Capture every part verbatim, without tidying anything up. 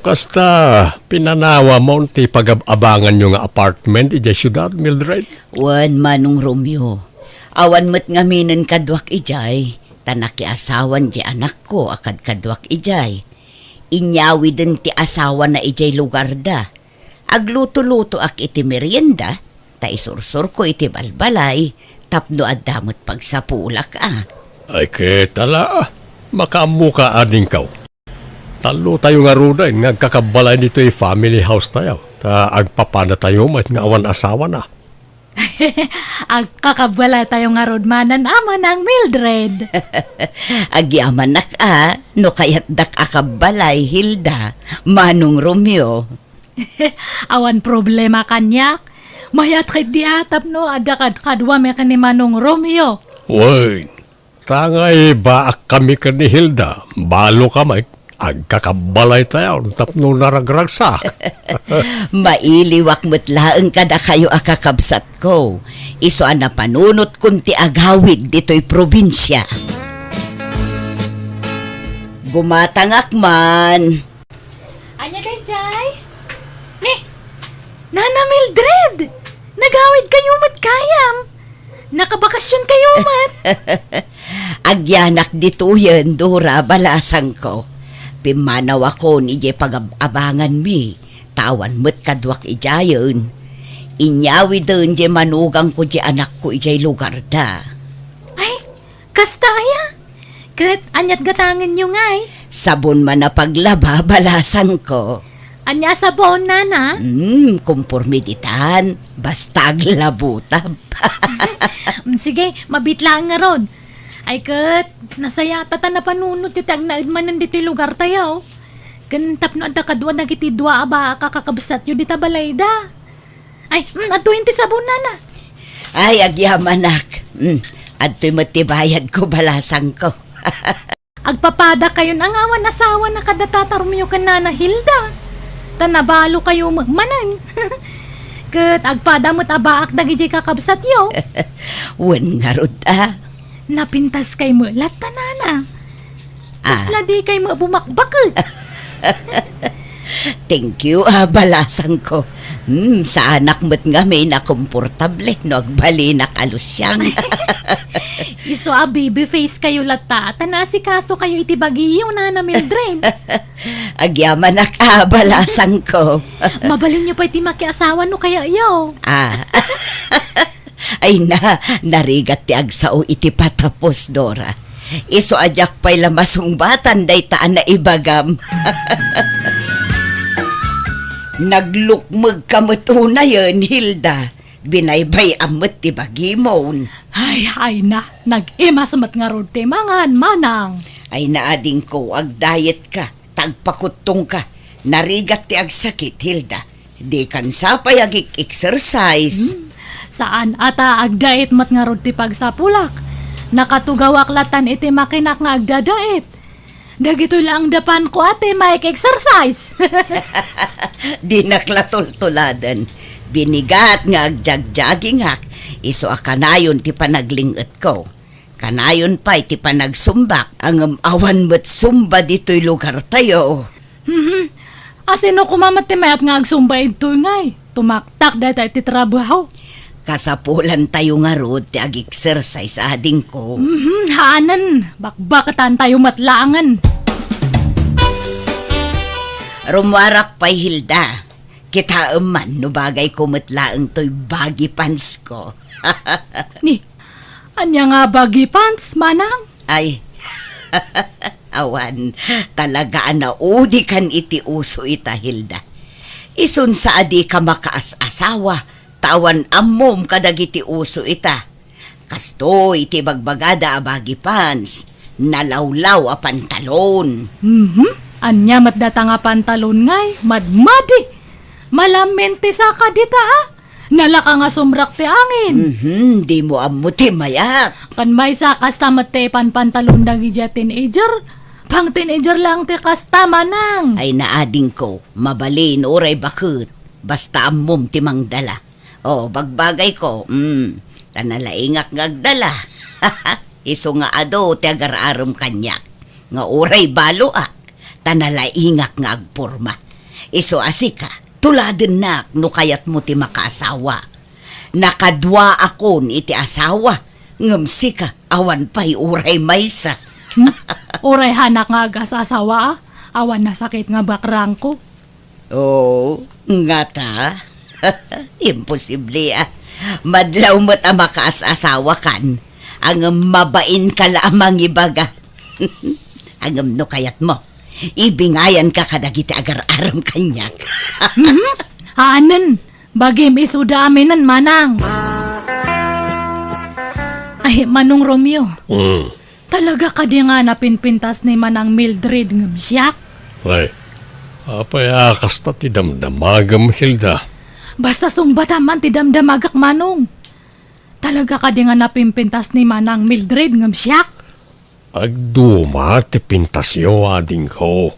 Kasta, pinanawamon ti pagab-abanganyo nga apartment idiay siudad, Mildred? Wen, Manong Romeo. Awan met ngaminen kaduak idiay, ta nakiasawan ti anakko a kadkaduak idiay. Inyawiden ti asawana idiay lugarda. Agluto-lutoak iti merienda, ta isursurko iti balbalay tapno adda met pagsapulak a. Ay, ket ala, makaammoka, adingko. Tallotayo ngaruden nga agkakabbalay ditoy family house tayo, ta agpapadatayo met nga awan asawana. Agkakabbalaytayo ngarud manen a, Manang Mildred. Agyamanak a, no kayatdak a kabbalay, Hilda, Manong Romeo. Awan problema kaniak. Mayat ketdi a tapno adda kadkaduami ken ni Manong Romeo. Wen, ta nga ibaak kami ken ni Hilda, balo ka met, agkakabbalay tayo tapno naragragsak. Mailiwak met laeng kadakayo a kakabsatko. Isu a napanunotkon ti agawid ditoy probinsia. Gumatangak man. Ania daydiay? Ni, Nana Mildred! Nagawid kayo met gayam! Nakabakasyon kayo met! Agyanak ditoyen, Dora, balasangko. Pimmanawakon idiay pagab-abanganmi, ta awan met kaduak idiayen. Inyawiden diay manugangko diay anakko idiay lugarda. Ay, kasta aya? Ket aniat gatangenyo ngay? Sabon man a paglaba, balasangko. Ania a sabon, nana? Hmm, kumporme ditan. Basta aglabutab. Mm, sige, mabiit laeng ngarud. Ay ket, nasayata ta napanunotyo ti agnaed manen ditoy lugartayo. Ken tapno adda kadua dagiti dua a baak a kakabsatyo dita balayda. Ay, mm, adtoyen ti sabon, nana. Ay, agyamanak. Mm, adtoy met ti bayadko, balasangko. Agpapada kayon a nga awan asawana kada tata Romeo ken nana Hilda. Ta nabalo kayo met manen. Ket agpada met a baak dagidiay kakabsatyo. Wen ngarud a. Napintas kay met latta, nana. Ah. Kasla di kay met bumakbaket. Thank you, ah, balasangko. Hmm, saanak met ngamin a komportable no agbalinak a lusiang. Isu a baby face kayo latta, ta naasikaso kayo iti bagiyo, Nana Mildred. Agyamanak a, balasangko. Mabalinyo pay ti makiasawa no kayayo. Ah. Ay na, narigat ti agsao iti patapos, Dora. Isu a diak pay la masungbatan dayta a naibagam. Naglukmegka met unayen, Hilda. Binaybay-am met ti bagimon. Ay, ay na, nag-imas met ngarud ti mangan, manang. Ay na, adingko, agdayetka, ta agpakuttongka. Narigat ti agsakit, Hilda. Dikan sapay agik-exercise. Hmm, saan a ta agdait met ngarud ti pagsapulak. Nakatugawak latan iti makinak nga agdadait. Dagitoy laeng dapanko a ti maik-exercise. Dinak la tultuladen. Binigat nga agjagjagingak, isu a kanayon ti panagling-etko. Kanayon pay ti panagsumbak, ngem awan met sumba ditoy lugartayo. Mhm. Asino koma met ti mayat nga agsumba idtoy ngay? Tumaktak dayta iti trabaho. Kasapulantayo ngarud ti ag-exercise, adingko. Mhm, haanen. Bakbaketantayo met laengen. Rumuarak pay, Hilda. Kitaem man no bagayko met laeng toy baggy pants ko. Ni, ania nga baggy pants, manang? Ay, awan, talaga a naudikan iti uso ita, Hilda. Isun sa a dika makaas-asawa, ta awan ammom kadagiti uso ita. Kastoy ti ibagbagada a baggy pants, nalawlaw a pantalon. Mhm. Ania met data nga pantalon ngay, madmadi? Malamin ti saka dita, a? Nalaka nga sumrak ti angin. Mhm, dimo ammo ti mayat. Kan maysa, kasta met ti panpantalon dagidiay teenager. Pang teenager lang ti kasta, manang. Ay, naadingko, mabalin uray baket. Basta ammom ti mangdala. O, bagbagayko, mm, ta nalaingak nga agdala. Isu nga adu ti agar-arem kaniak, nga uray baloak, ta nalaingak nga agporma. Isu a sika, tuladennak no kayatmo ti makaasawa. Nakaduaakon iti asawa, ngem sika, awan pay uray maysa. Hmm? Uray hanak nga agas-asawa, a? Awan nasakit nga bakrangko. Oo, ngata? Imposible, a. Madlaw met a makaas-asawa kan, a ngem mabain ka la a mangibaga. A ngem no kayatmo, ibingayan ka kadagiti agar-arem kaniak. Mhm. Haanen, bagim isuda aminen, manang. Ay, Manong Romeo. Mm. Talaga kadi nga napinpintas ni Manang Mildred ngem siak? Ay, apay a kasta ti damdamagem, Hilda? Basta sungbatam man ti damdamagak, Manong. Talaga kadi nga napinpintas ni Manang Mildred ngem siak? Agduma ti pintasyo, adingko.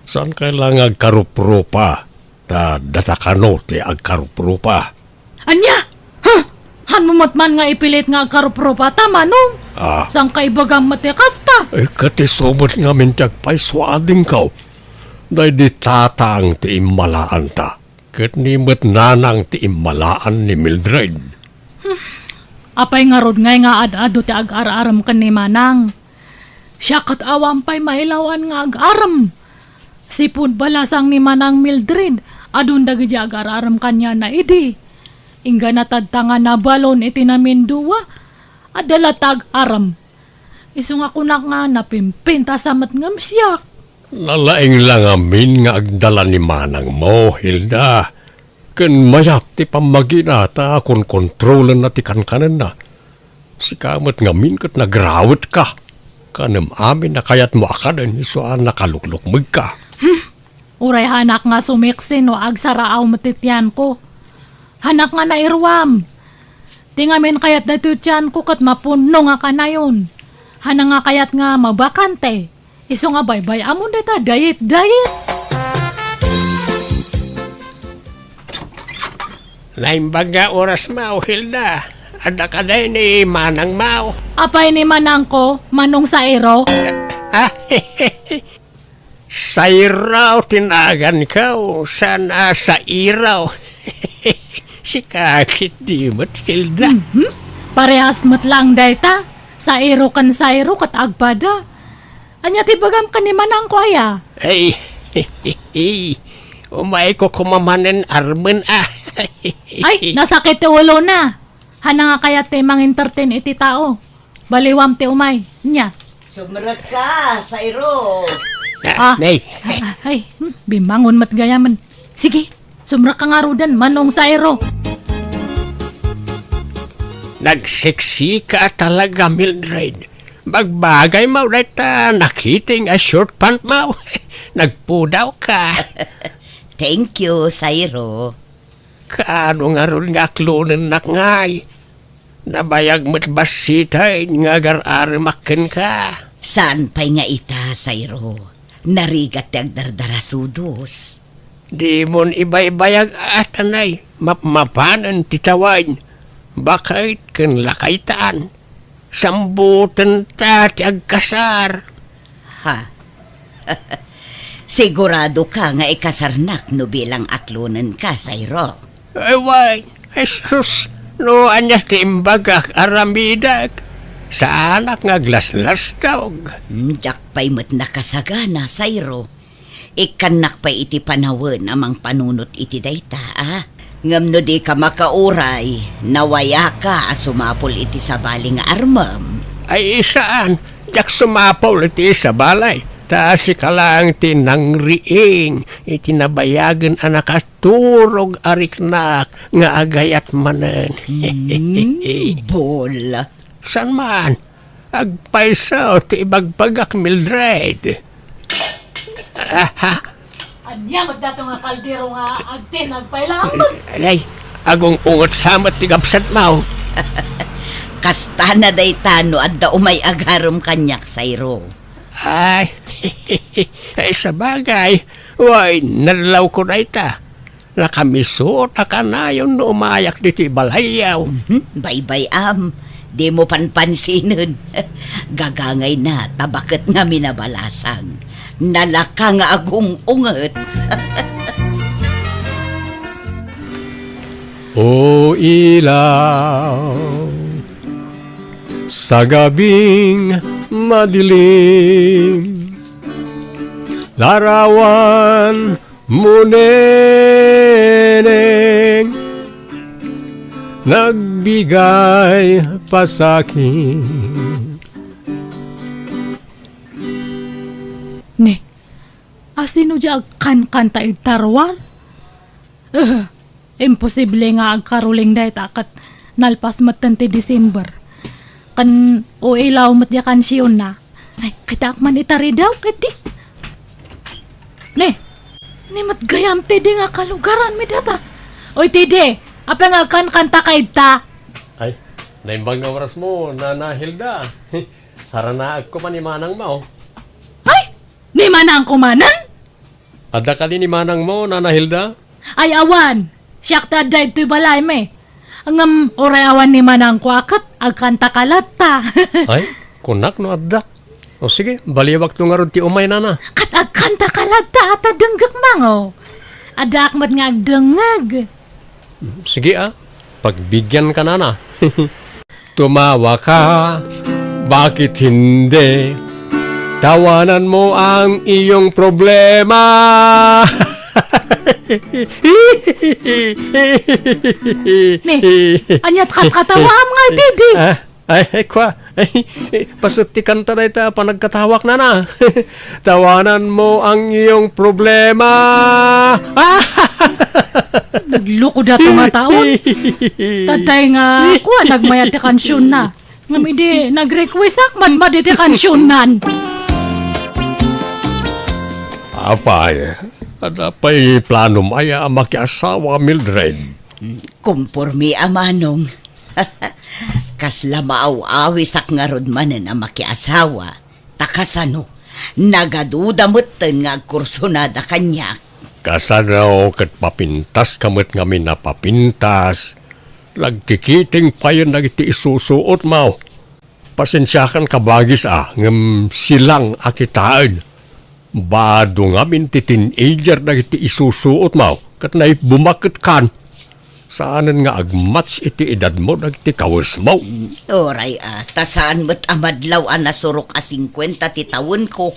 Saan kay la nga agkaruprupa, ta data kano ti agkaruprupa. Ania? Huh? Hanmo met man nga ipilit nga agkaruprupa ta, Manong? Ah. Saan kay ibagam met ti kasta? Eh, ket isu met ngamin ti agpayso, adingko. Daydi tatang ti immalaanta. Ket ni met nanang ti immalaan ni Mildred. Hmm. Apay ngarud ngay nga ad-adu ti agar-arem ken ni Manang? Siak ket awan pay mailawan nga agar-arem. Sipud balasang ni Manang Mildred, adun dagiti agar-arem kaniana idi. Inggana tadta nga nabalon iti namindua, adda latta agar-arem. Isu nga kunak nga napimpintas a met ngem siak. Nalaing la ngamin nga agdala ni manangmo, Hilda. Ken mayat ti pammagina ta konkontrolenna ti kankanenna. Sika met ngamin ket nagrawetka. Kanem amin a kayatmo a kanen isu a nakaluklukmegka. Hmm. Uray hanak nga sumiksi no agsaraaw met ti tianko. Hanak nga nairuam. Ti ngamin kayat daytoy tianko ket mapunno nga kanayon. Hanak nga kayat nga mabakante. Isu nga baybay-amon dayta diet-diet. Naimbag nga orasmo, Hilda. Adda kadi ni manangmo? Apay ni manangko, Manong Sairo? Ah, Sairo ti naganko, saan a Sairo. Sika ketdi met, Hilda. Mhm. Parehas met laeng dayta. Sairo ken Sairo ket agpada. Ania ti ibagam ken ni manangko aya? Ay, umayko koma manen armen a. Ay, nasakit ti ulona. Hanak nga kayat ti mangentertain iti tao. Baliwam ti umay. Nia? Sumrekka, Sairo. Ah, ah, nay. Ah, ah, ay, hmm, bimmangon met gayamen. Sige, sumrekka ngaruden, Manong Sairo. Nagseksika talaga, Mildred. Bagbagaymo dayta nakiting a short pantmo. Nagpudawka. Thank you, Sairo. Kaano ngarud nga aklonennak ngay? Nabayag met bassiten nga agar-aremak kenka. Saan pay nga ita, Sairo? Narigat ti agdardarasudos. Dimon ibaybayag a, tanay, mapmapanen ti tawen, baket ken lakaytan. Sambutenta ti agkasar. Ha? Siguradoka nga ikasarnak no bilang aklonenka, Sairo? Ay, wen, Jesus, no ania ti imbagak, aramidek. Saanak nga aglaslasdog. Hmm, diak pay met nakasagana, Sairo. Ikkannak pay iti panawen a mangpanunot iti dayta, a? Ngem no dika makauray, nawayaka a sumapul iti sabali nga armem. Ay, saan, diak sumapul iti sabali. Ta sika laeng ti nangriing iti nabayagen a nakaturog a riknak nga agayat manen. Hmm, bol. Saan man? Agpayso ti ibagbagak, Mildred. Aha. Ania met dato nga kaldero nga agtin agpailaang met? Ay, agung-unget sa met ti gabsatmo. Kastana dayta no adda umay agarem kaniak, Sairo. Ay, ay, sabagay, wen, nadlawko dayta. Nakamiso ta kanayon no umayak ditoy balayyo. Mhm, baybay-am. Dimo panpansinen. Gagangayna, ta baket ngamin a balasang. Nalaka nga agung-unget. O ilaw, sa gabing madilim, larawan mo, neneng, nagbigay pasakit. Ne, asino di agkankanta iti tarwar? Eh, imposible nga agkaruling dayta ket nalpas metten ti December. Ken o ilaw met di kansionna. Ay, kitaak man itari daw, ket di. Ne, ni met gayam, Tede, nga kalugaranmi data. Oy, Tede, apay nga agkankanta ka ita? Ay, naimbag nga oras mo, Nana Hilda. Haranaagko man ni manangmo. Ay, ni manangko manen? Adda kadi ni manangmo, Nana Hilda? Ay, awan. Siak ti adda ditoy balaymi. Ngem uray awan ni manangko a ket agkanta ka latta. Ay, kunak no adda. O sige, baliwakto ngarud ti umay, Nana. Ket agkanta ka latta a ta denggek mango. Addaak met nga agdengngeg. Sige a, pagbigianka, Nana. Tumawa ka, bakit hindi? Tawanan mo ang iyong problema. Ne, ania't katkatawaam nga, Tede? Ah, ay, ay, kwa. Ay, eh, paset ti kanta dayta a panagkatawak, Nana. Tawanan mo ang iyong problema. Nagloko dato nga taon. Tatay nga, kwa, nagmayat ti kansionna. Ngem idi nag-requestak, madmadi ti kansionnan. Apay, adda pay planom aya a makiasawa, Mildred? Kumpormi a manong. Kasla maaw-awisak ngarud manen a makiasawa. Ta kasano, nagaduda metten nga agkursunada kaniak. Kasano ket papintaska met ngamin a papintas? Nagkikiting payen dagiti isusuotmo. Pasensiakan kabagis a, ngem silang a kitaen. Bado ngamin ti teenager dagiti isusuotmo, ket naibbumak ket kan. Saanen nga agmatch iti edadmo dagiti kawesmo. Uray a, ta saan met a madlaw a nasurok a singkuenta ti tawenko.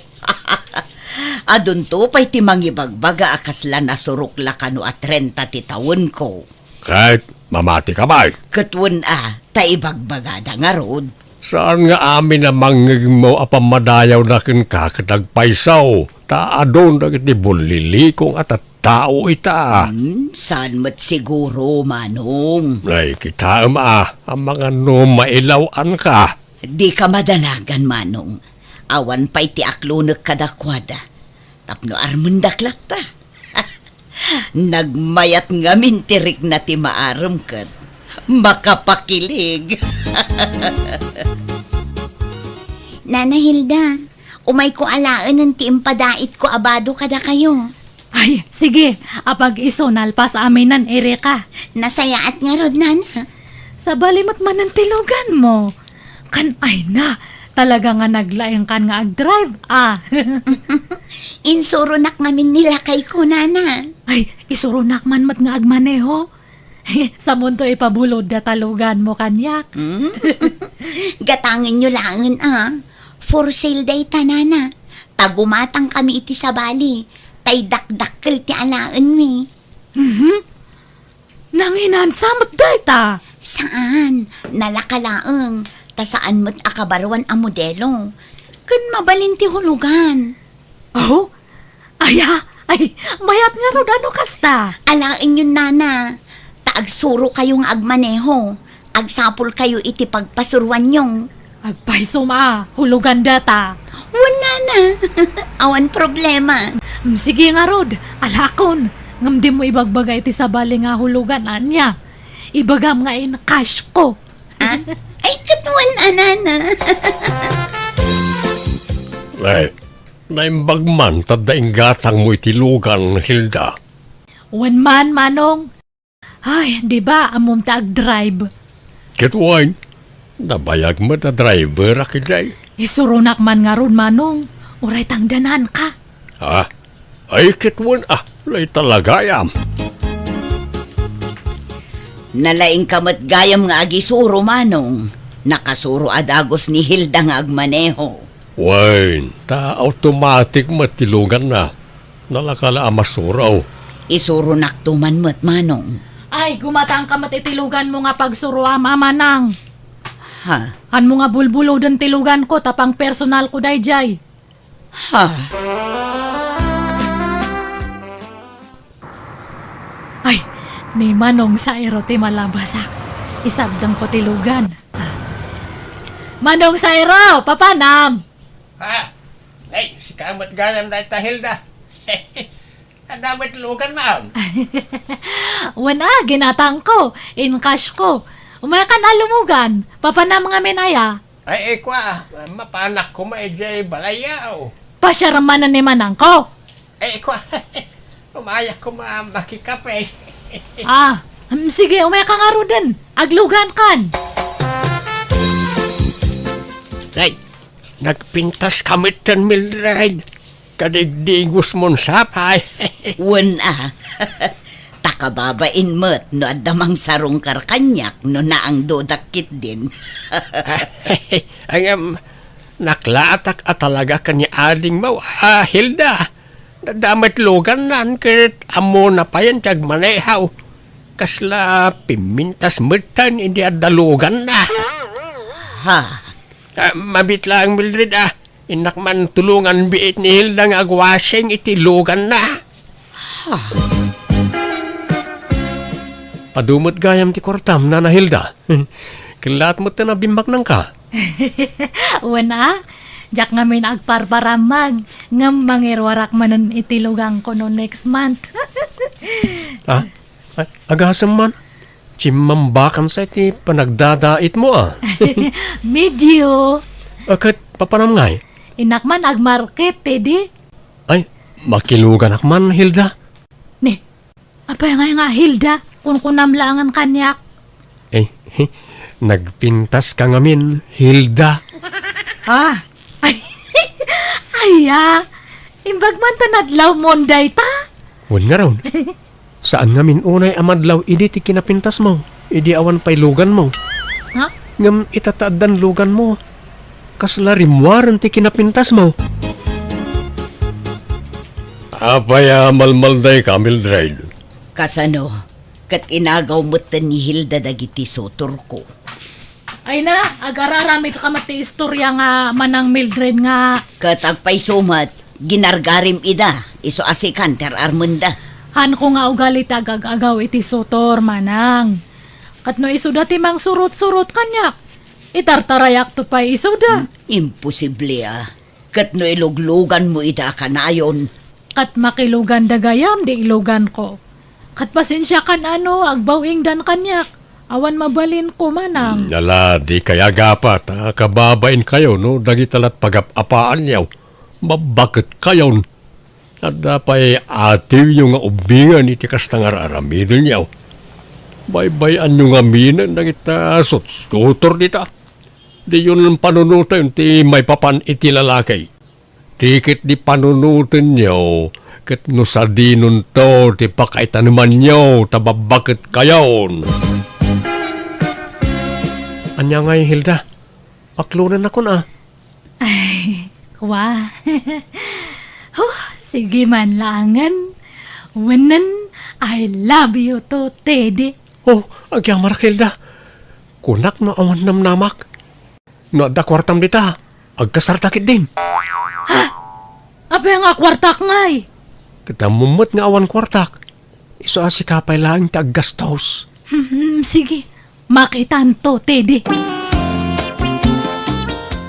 Adunto pay ti mangibagbaga a kasla nasurok la kano a trenta ti tawenko. Ket mamati ka pay? Ket wen a, ta ibagbagada ngarud. Saan nga amin a mangngegmo a pammadayawna kenka ket agpayso, ta adun dagiti bullilikong a tattao ita. Hmm, saan met siguro, Manong. Ay, kitaem a, amangan no mailaw-anka. Dika madanagan, Manong. Awan pay ti aklonek kadakuada. Tapno armendak latta. Nagmayat ngamin ti rikna ti maarem ket makapakilig. Nana Hilda, umayko alaenen ti impadaitko a bado kadakayo. Ay, sige, apag isu nalpas aminen, Erika. Nasayaat ngarud, Nana. Sabali met manen ti luganmo. Kan ay na, talaga nga naglaingkan nga agdrive, ah. Insuronak ngamin ni lakayko, Nana. Ay, isuronak man met nga agmaneho. Samunto ipabulod data luganmo kaniak. Hmm? Gatangenyo laengen, ah. For sale dayta, Nana. Ta gumatangkami iti sabali. Tay dakdakkel ti alaenmi. Mhm. Nanginansa met dayta? Saan. Nalaka laeng. Ta saan met a kabaruan a modelo. Ken mabalin ti hulugan. Aw? Aya? Ay, mayat ngarud a no kasta. Alaenyon, Nana. Ta agsurokayo nga agmaneho. Agsapulkayo iti pagpasuroanyo. Agpaysom a, hulugan data. Wen, Nana. Awan problema. Mm, sige ngarud, alakon. Ngem dimo ibagbaga iti sabali nga hulugan, ania. Ibagam nga in-cash ko. Ah? Ay, ket wen a, Nana. Ay, naimbag man, ta adda inggatangmo iti lugan, Hilda. Wen man, Manong. Ay, di ba, ammom ta agdrive? Ket wen, nabayag met a driver a kiday. Isuronak man ngarud, Manong. Uray tangdananka. Ah, ay, ket wen, ah, lay talagayam. Nalaingka met gayam nga agisuro, Manong. Nakasuro a dagus ni Hilda nga agmaneho. Wen, ta automatic met ti luganna. Nalaka la a masuro. Isuronakto man met, Manong. Ay, gumatangka met iti luganmo nga pagsuroam, Manang. Ha? Kaanmo nga bulbuloden ti luganko, ta pangpersonalko daydiay. Ha? Ay, ni Manong Sairo ti malabasak. Isabdengko ti lugan. Manong Sairo, papanam? Ha? Ay, sika met gayam dayta, Hilda. Adda met luganmo? Wen a, ginatangko, in-cash ko. Umaykan a lumugan, papanam ngamin aya? Ay, kua, mapanak koma idiay balayyo. Pasiar manen ni Manangko. Ay, kua, umayak koma makikape. Ah, mm, sige, umayka ngaruden. Aglugankan. Ay, nagpintaska metten, Mildred. Kadigdigosmon sapay. Wen a. Ta kababain met no adda mangsarungkar kaniak no naangdodak ketdin. Ngem, naklaatak a talaga ken ni adingmo a Hilda. Adda met luganna ket ammona payen ti agmaneho. Kasla pimmintas metten idi adda luganna. Ha? Ah, mabiit laeng, Mildred, ah. Innak man tulongan biit ni Hilda nga agwashing iti luganna. Adu met gayam ti kuartam, Nana Hilda. Kellaat met ta nabimbaknangka. Wen a, diak ngamin agparparammag, ngem mangiruarak manen iti luganko no next month. Ah, a-, agasem man. Chimmambakam sa iti panagdadaitmo, a. Medio. A, ket papanam ngay? Innak man agmarket, Teddy. Ay, makiluganak man, Hilda. Ne, apay ngay nga Hilda? Kunkunam laengen kaniak. Eh, nagpintaska ngamin, Hilda. Ah, ay, aya, imbag man ta nadlawmon dayta? Wen ngarud. Saan ngamin unay a madlaw idi ti kinapintasmo, idi awan pay luganmo. Ha? Ngem ita ta addan luganmo, kasla rimmuaren ti kinapintasmo. Apay a malmaldayka, Mildred? Kasano? Ket inagaw metten ni Hilda dagiti sutorko. Ay na, agar-aramidka met ti istorya nga Manang Mildred nga. Ket agpayso met, ginargarim ida, isu a sikan ti ar-armenda. Haanko nga ugali ti agag-agaw iti sutor, Manang. Ket no isuda ti mangsurot-surot kaniak, itartarayakto pay isuda. Imposible a. Ket no ilugluganmo ida a kanayon. Ket makiluganda gayam di iluganko. Ket pasensiakan a no agbaw-ingdan kaniak. Awan mabalinko, Manang. Hmm, ala, dikay agapat a kababainkayo no dagita lat pagap-apaanyo. Babbaketkayon. Adda pay atiwyo nga ubbingen iti kasta nga ar-aramidenyo. Baybay-anyo ngaminen dagita sutsutor dita. Diyon panunoten ti maipapan iti lalaki. Ti ket di panunotenyo ket no sadinonto ti pakaitanemanyo ta babbaketkayon. Ania ngay, Hilda? Aklonennakon a. Ay, kua. Huh, sige man laengen. Wenen, I love you too, Teddy. Oh, agyamanak, Hilda. Kunak no awan namnamak. No adda kuartam dita, agkasarta ketdin. Ha? Apay nga kuartak ngay? Ket ammom met nga awan kuartak. Isu a sika pay laeng ti aggastos. Hmm, sige. Makitanto, Teddy.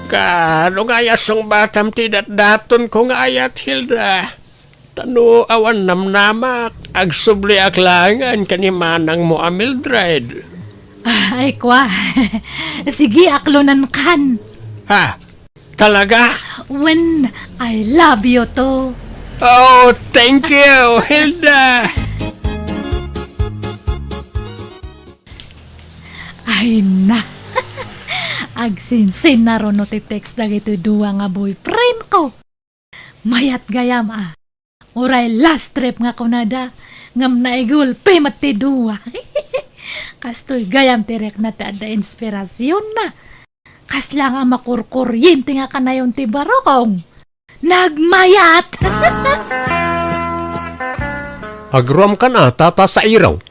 Kaano nga aya sungbatam ti datdatonko nga ayat, Hilda? Ta no awan namnamak, agsubliak laengen ken ni manangmo a Mildred. Ay, kua. Sige, aklonenkan. Ha? Talaga? Wen, I love you too. Oh, thank you, Hilda! Ay na. Agsinsinnaruno ti text dagitoy dua nga boyfriend ko. Mayat gayam a. Uray last trip nga kunada, ngem naigulpi met ti dua. Kastoy gayam ti rikna ti adda inspirasionna. Kasla nga makurkuryente nga kanayon ti barukong. Nagmayat! Agruamkan a, Tata Sairo.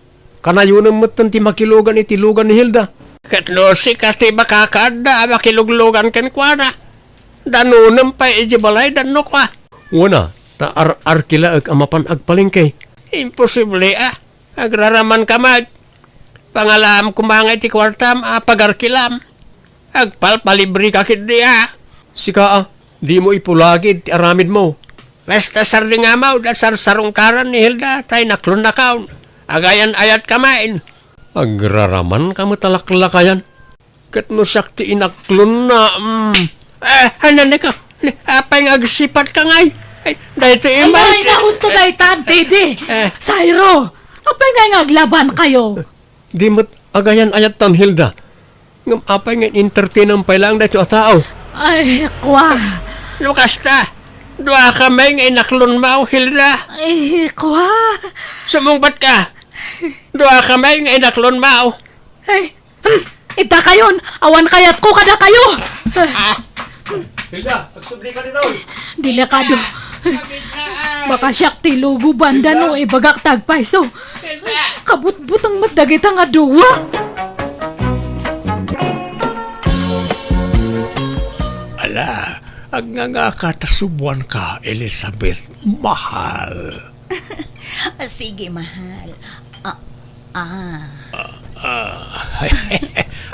Kanayonem metten ti makilugan iti lugan ni Hilda. Ket no sika ti makakaadda a makiluglugan kenkuana, danonem pay idiay balayda no kua. Wen a, ta ar-arkilaek a mapan agpalengke. Imposible a. Agraramanka met. Pangalaam koma nga iti kuartam a pagarkilam. Agpalpalibreka ketdi a. Sika a, dimo ipulagid ti aramidmo. Basta sardengam a, da sarsarungkaran ni Hilda, ta inaklonnakon. Agayan-ayatka met. Agraramanka met a laklakayan. Ket no siak ti inaklonna, mm. Eh, hananeka, ni, apay nga agsipatka ngay? Ay, daytoy Ay, imat. Ay, nahusto daytan, Teddy. Eh. Sairo, apay nga nga aglabankayo? Di met agayan-ayattan, Hilda. Ngem apay nga entertainam pay laeng daytoy a tao? Ay, kwa. No kasta, duakami nga inaklonmo, Hilda. Ay, kwa. Sumungbatka. Duakami nga inaklonmo. Ay, hmm, iddakayon, awan kayatko kadakayo. Ah, Hilda, agsubli ka dito. Delikado. Baka siak ti luguban da no ibagak ti agpayso. Kabutbuteng met dagita nga dua. Ala, agngangaka ta subuanka, Elizabeth, mahal. Ah, sige, mahal. Ah, ah. Ah, ay,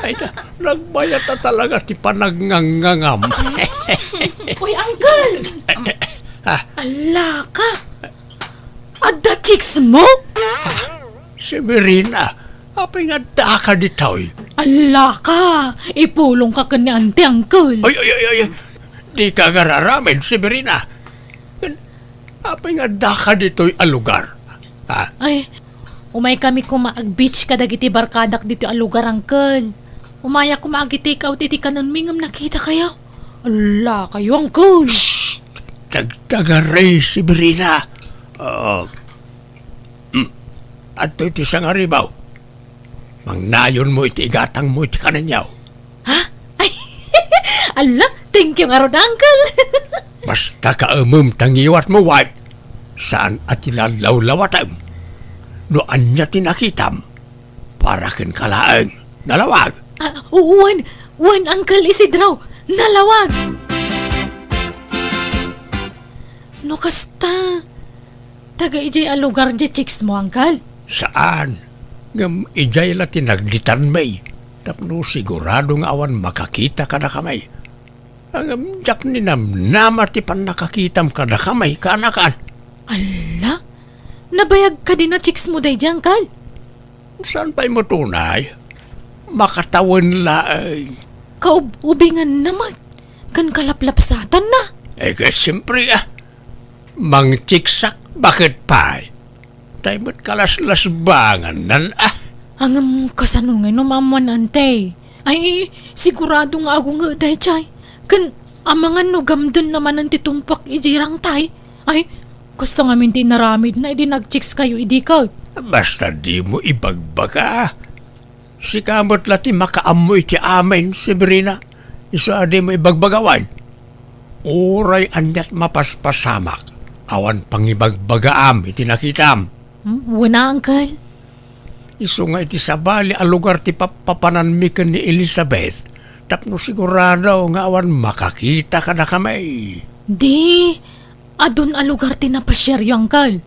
ay, na-, nagbayat a talaga ti panagngangngangam. Uy, uncle! Ah. Ala ka! Adda chicks mo? Ah, Severina, apay nga addaka ditoy? Ala ka! Ipulongka ken ni auntie, uncle. Ay, ay, ay, ay, ay. Dika agar-aramid, Severina. Apay nga addaka ditoy a lugar? Ha? Ay, umaykami koma ag-beach kadagiti barkadak ditoy a lugar, uncle. Umayak koma agi-take out iti kanenmi ngem nakitakayo. Ala kayo, uncle. Shh! Tagtagari, Severina. Ah, hmm. Adtoy ti sangaribaw. Mangnayonmo iti igatangmo iti kanenyo. Ha? Ay, ala, thank you ngarud, uncle. Basta kaemem ta ngiwatmo, wife. Saan a ti lallawlawatem. No ania ti nakitam, para kenka laeng. Nalawag. Ah, wen, wen, Uncle Isidro. Nalawag. No kasta, taga idiay a lugar diay chicks mo, uncle? Saan. Ngem idiay la ti nagditanmi. Tapno sigurado nga awan makakita kadakami. Ngem diak ninamnama ti pannakakitam kadakami, kaanakan. Ala? Nabayag kadi a chicks mo daydiay, uncle? Saan pay met unay? Makatawen laeng. Kaub-ubinganna met, ken kalaplapsatanna. Eh, ket siyempre, ah. Mangchiksak, baket pay. Tay met kalaslasbangannan, ah. Ngem kasano ngay no maammoan, ante? Ay, sigurado nga agunget daydiay. Ken amangan no gamdenna manen ti tumpak idiay rangtay. Ay, kasta ngamin ti inaramidna idi nagchicks kayo idi ket. Basta dimo ibagbaga. Sika met la ti makaammo iti amin, Severina. Isu a dimo ibagbaga wen. Uray aniat mapaspasamak, awan pangibagbagaam iti nakitam. Hmm? Wen a, uncle. Isu nga iti sabali a lugar ti pappapananmi ken ni Elizabeth, tapno sigurado nga awan makakita kadakami. Di, adun a lugar ti napasiaryo, uncle.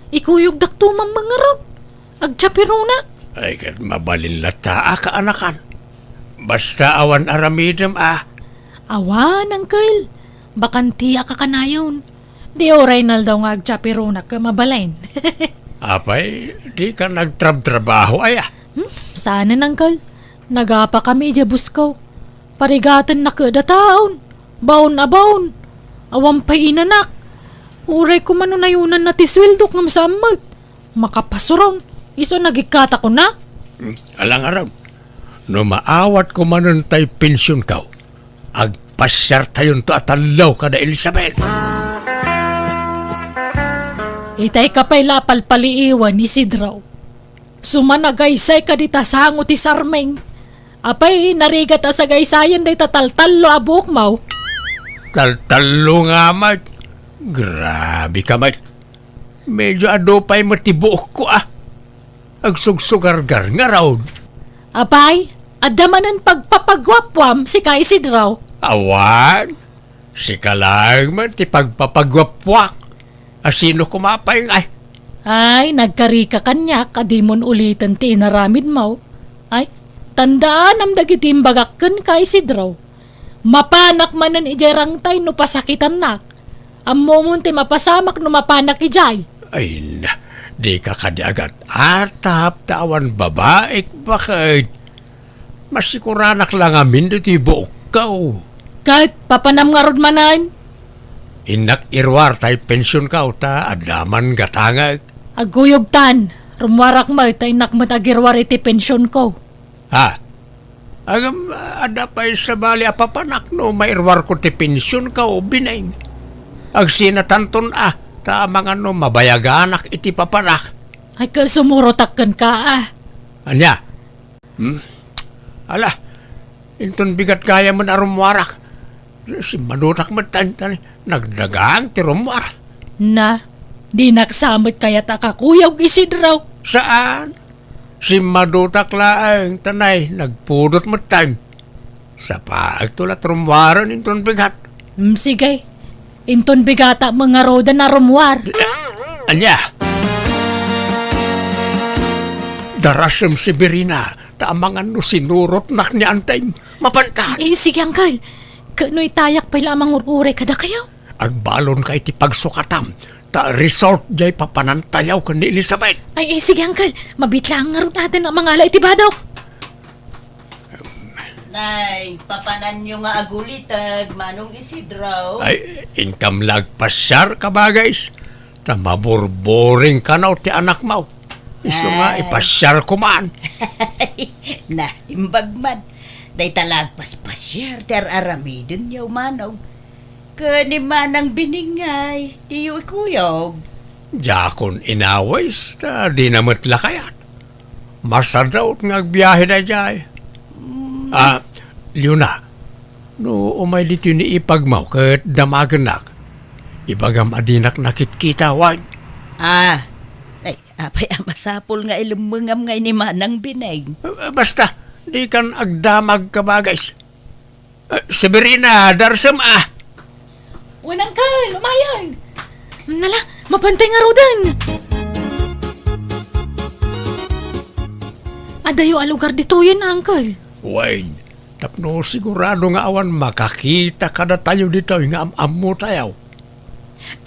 Ikuyogdakto man mangarud. Agchapirona. Ay, ket mabalin latta a kaanakan. Basta awan aramidem a. Awan, uncle. Bakantiak a kanayon. Di uray naldaw nga agchapirona ket mabalin. Apay, dika nagtrabtrabaho, aya? Hmm, saanen, uncle. Nagapakami idiay busko. Parigatenna ket a taon. Baon a baon. Awan pay inanak. Uray koma no nayonanna ti sueldok ngem saan met. Makapasuron. Isu a nagikkatakon a. Hmm, alangaron. No maawat koma manen tay pensionko, agpasiartayonto a tallo kada Elizabeth. Itay ka pay la a palpaliiwan, Isidro. Sumanagaysay ka dita sango ti sarming. Apay, narigat a sagaysayan dayta taltallo a buokmo. Taltallo nga met. Grabe ka met. Medyo adu pay met ti buokko, ah. Agsugsugargar ngarud. Apay, adda manen pagpapaguapuam, sika Isidro? Awan. Sika laeng met ti pagpapaguapuak. A sino koma pay ngay? Ay, nagkarika kaniak a dimon uliten ti inaramidmo. Ay, tandaanam dagiti imbagak kenka, Isidro. Mapanak manen idiay rangtay no pasakitannak. Ammomon ti mapasamak no mapanak idiay. Ay na, dika kadi agat-atap ta awan babaik baket. Masikuranak la ngamin ditoy buokko. Ket papanam ngarud manen? Innak iruar tay pensionko ta adda man gatangek. Aguyogtan, rummuarak met ta innak met agiruar iti pensionko. Ha? Agam, adda pay sabali a papanak no mairuarko ti pensionko, Bineng. Agsinatanton a, ta amangan no mabayaganak iti papanak. Ay, ket sumurotak kenka, ah. Ania? Hmm? Ala, inton bigat gayam a rummuarak. Simmadutak met tan, tan nagdagang ti rummuar. Na, dinak sa met kayat a kakuyog, Isidro. Saan? Simmadutak laeng, tanay, nagpudot met tan. Sapaagto la rummuaren inton bigat. Hmm, sige. Inton bigata met ngaruden a rummuar. Ania? Darasem, Severina, ta amangan no sinurotnak ni Anteng. Mapantan. Eh, sige, Uncle. Ket no itayak pay la a mangur-uray kadakayo? Agbalonka iti pagsukatam, ta resort diay papanantayo ken ni Elizabeth. Ay, eh, sige, Uncle. Mabiit laeng ngarud a mangala iti badok. Nay, papananyo nga aguliteg, Manong Isidro? Ay, inkam la agpasiar, kabagis. Ta maburburing kano ti anakmo. Isu nga Ay. ipasiar ko man. Na, imbag man. Dayta la agpaspasiar ti ar-aramidenyo, Manong. Ken ni Manang Biningay, diyo ikuyog. Diakon inawis, ta dina met la kayat. Masadaot nga agbiahe daydiay. Mm. Ah, Leona, no umay ditoy ni ipagmo ket damagennak, ibagam a dinak nakitkita, wen? Ah, ay, apay a masapul nga ilemmengam ngay ni Manang Bineng? Ah, basta, dikan agdamag, kabagis. Eh, Severina, darsem a. Wen, Uncle, umayen. Nala, mapantay ngaruden. Adayo a lugar ditoyen, Uncle. Wen, tapno sigurado nga awan makakita kadatayo ditoy nga am-ammotayo.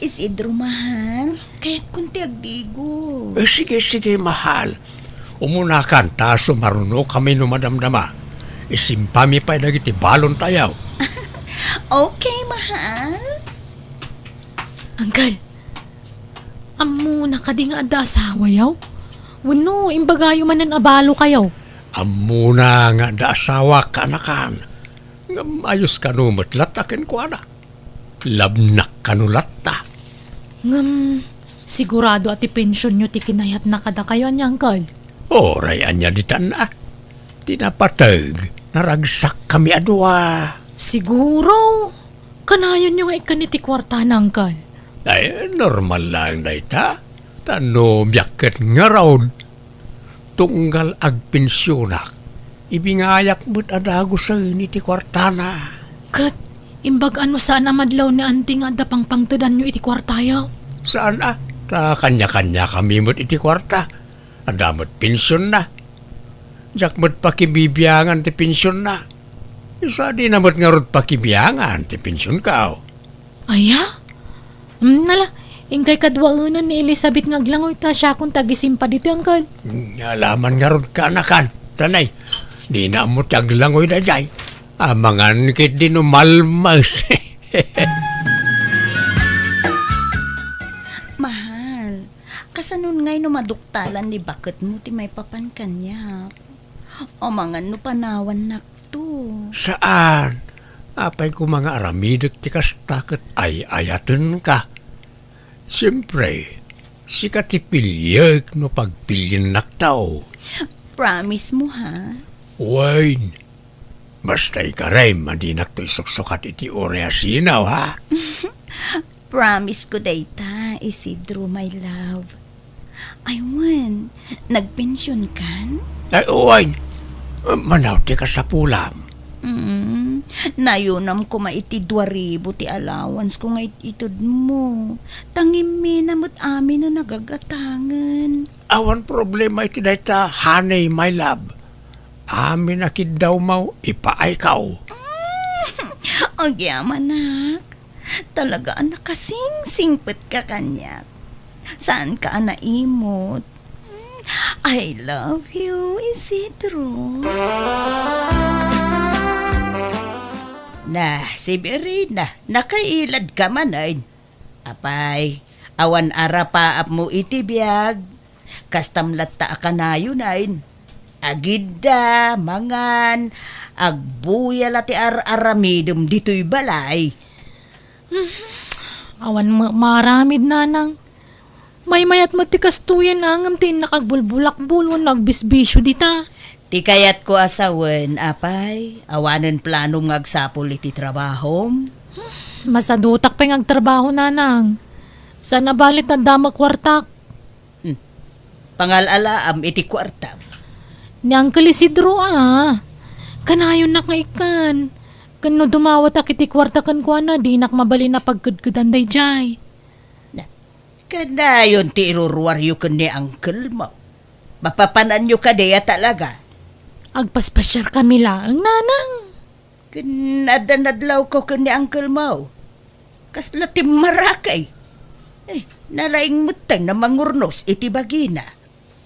Isidro, mahal, kayatkon ti agdigos. Eh, sige, sige, mahal. Umunakan, ta sumarunokami no madamdama. Isimpami pay dagiti balontayo. Okay, mahal. Uncle, ammona kadi nga adda asawayo? Wenno, imbagayo manen a balokayo? Ammona nga adda asawak, kaanakan. Ngem ayos kano met latta kenkuana. Labnak kano latta. Ngem, sigurado a ti pensionyo ti kinayatna kadakayo, ania, Uncle? Uray ania ditan a. Ti napateg, naragsakkami a dua. Siguro, kanayonyo nga ikkan iti kuartana, Uncle. Ay, normal laeng dayta. Ta no biag ket ngarud. Tunggal agpensionak, ibingayak met a dagusen iti kuartana. Ket imbag a no saan a madlaw ni Auntie nga adda pangpangtedanyo iti kuartayo? Saan a, ta kanya-kaniakami met iti kuarta. Adda met pensionna. Diak met pakibibiangan ti pensionna. Isu a dina met ngarud pakibiangan ti pensionko. Aya? Hmm, nala, inkay kaduaenan ni Elizabeth nga aglangoy ta siakon ti agisimpa ditoy, Uncle. Hmm, alaman ngarud kaanakan. Tanay, dina ammo ti aglangoy daydiay. Amangan ketdi no malmes. Mahal, kasanon ngay no maduktalan ni baketmo ti maipapan kaniak? Amangan no panawannak to. Saan? Apay koma nga aramidek ti kasta ket ay-ayatenka. Siempre, Sika ti piliek no pagpiliennakto. Promise mo, ha? Wen, basta ikarem a dinakto isuksukat iti uray a sinaw, ha? Promise ko dayta, Isidro, my love. Ay, wen, nagpensionkan? Ay, wen. Manaw ti kasapulam. Mm, nayunam koma iti dua ribu ti allowance ko nga it-ited mo. Tangimmi na met amin no nagagatangen. Awan problema iti dayta, honey, my love. Amin a kiddawmo, ipaayko. Agyamanak. Talaga a nakasingsingpetka kaniak. Saanka a naimot. I love you, Isidro. Na, Severina, nakailadka manen. Apay, awan arapaapmo iti biag. Kastam latta a kanayon. Agidda, mangan, agbuya la ti ar-aramidem ditoy balay. Awan met maaramid, nanang. Maymayat met ti kastoyen a ngem ti innak agbulbulakbol wenno agbisbisio dita. Ti kayatko a sawen, apay, awanen planom nga agsapul iti trabahom? Masadutak pay nga agtrabaho, nanang. Saan a bale ta adda met kuartak. Hmm. Pangal-alaam iti kuartam. Ni Uncle Isidro, a. Kanayonnak nga ikkan. Ken no dumawatak iti kuarta kenkuana, dinak mabalin a pagkedkedan daydiay. Na, kanayon ti iruruaryo ken ni uncle mo. Mapapananyo kadi a talaga? Agpaspasiarkami laeng, nanang. Ken adda nadlawko ken ni uncle mo. Kasla timmarakay. Eh, nalaing metten a mangurnos iti bagina.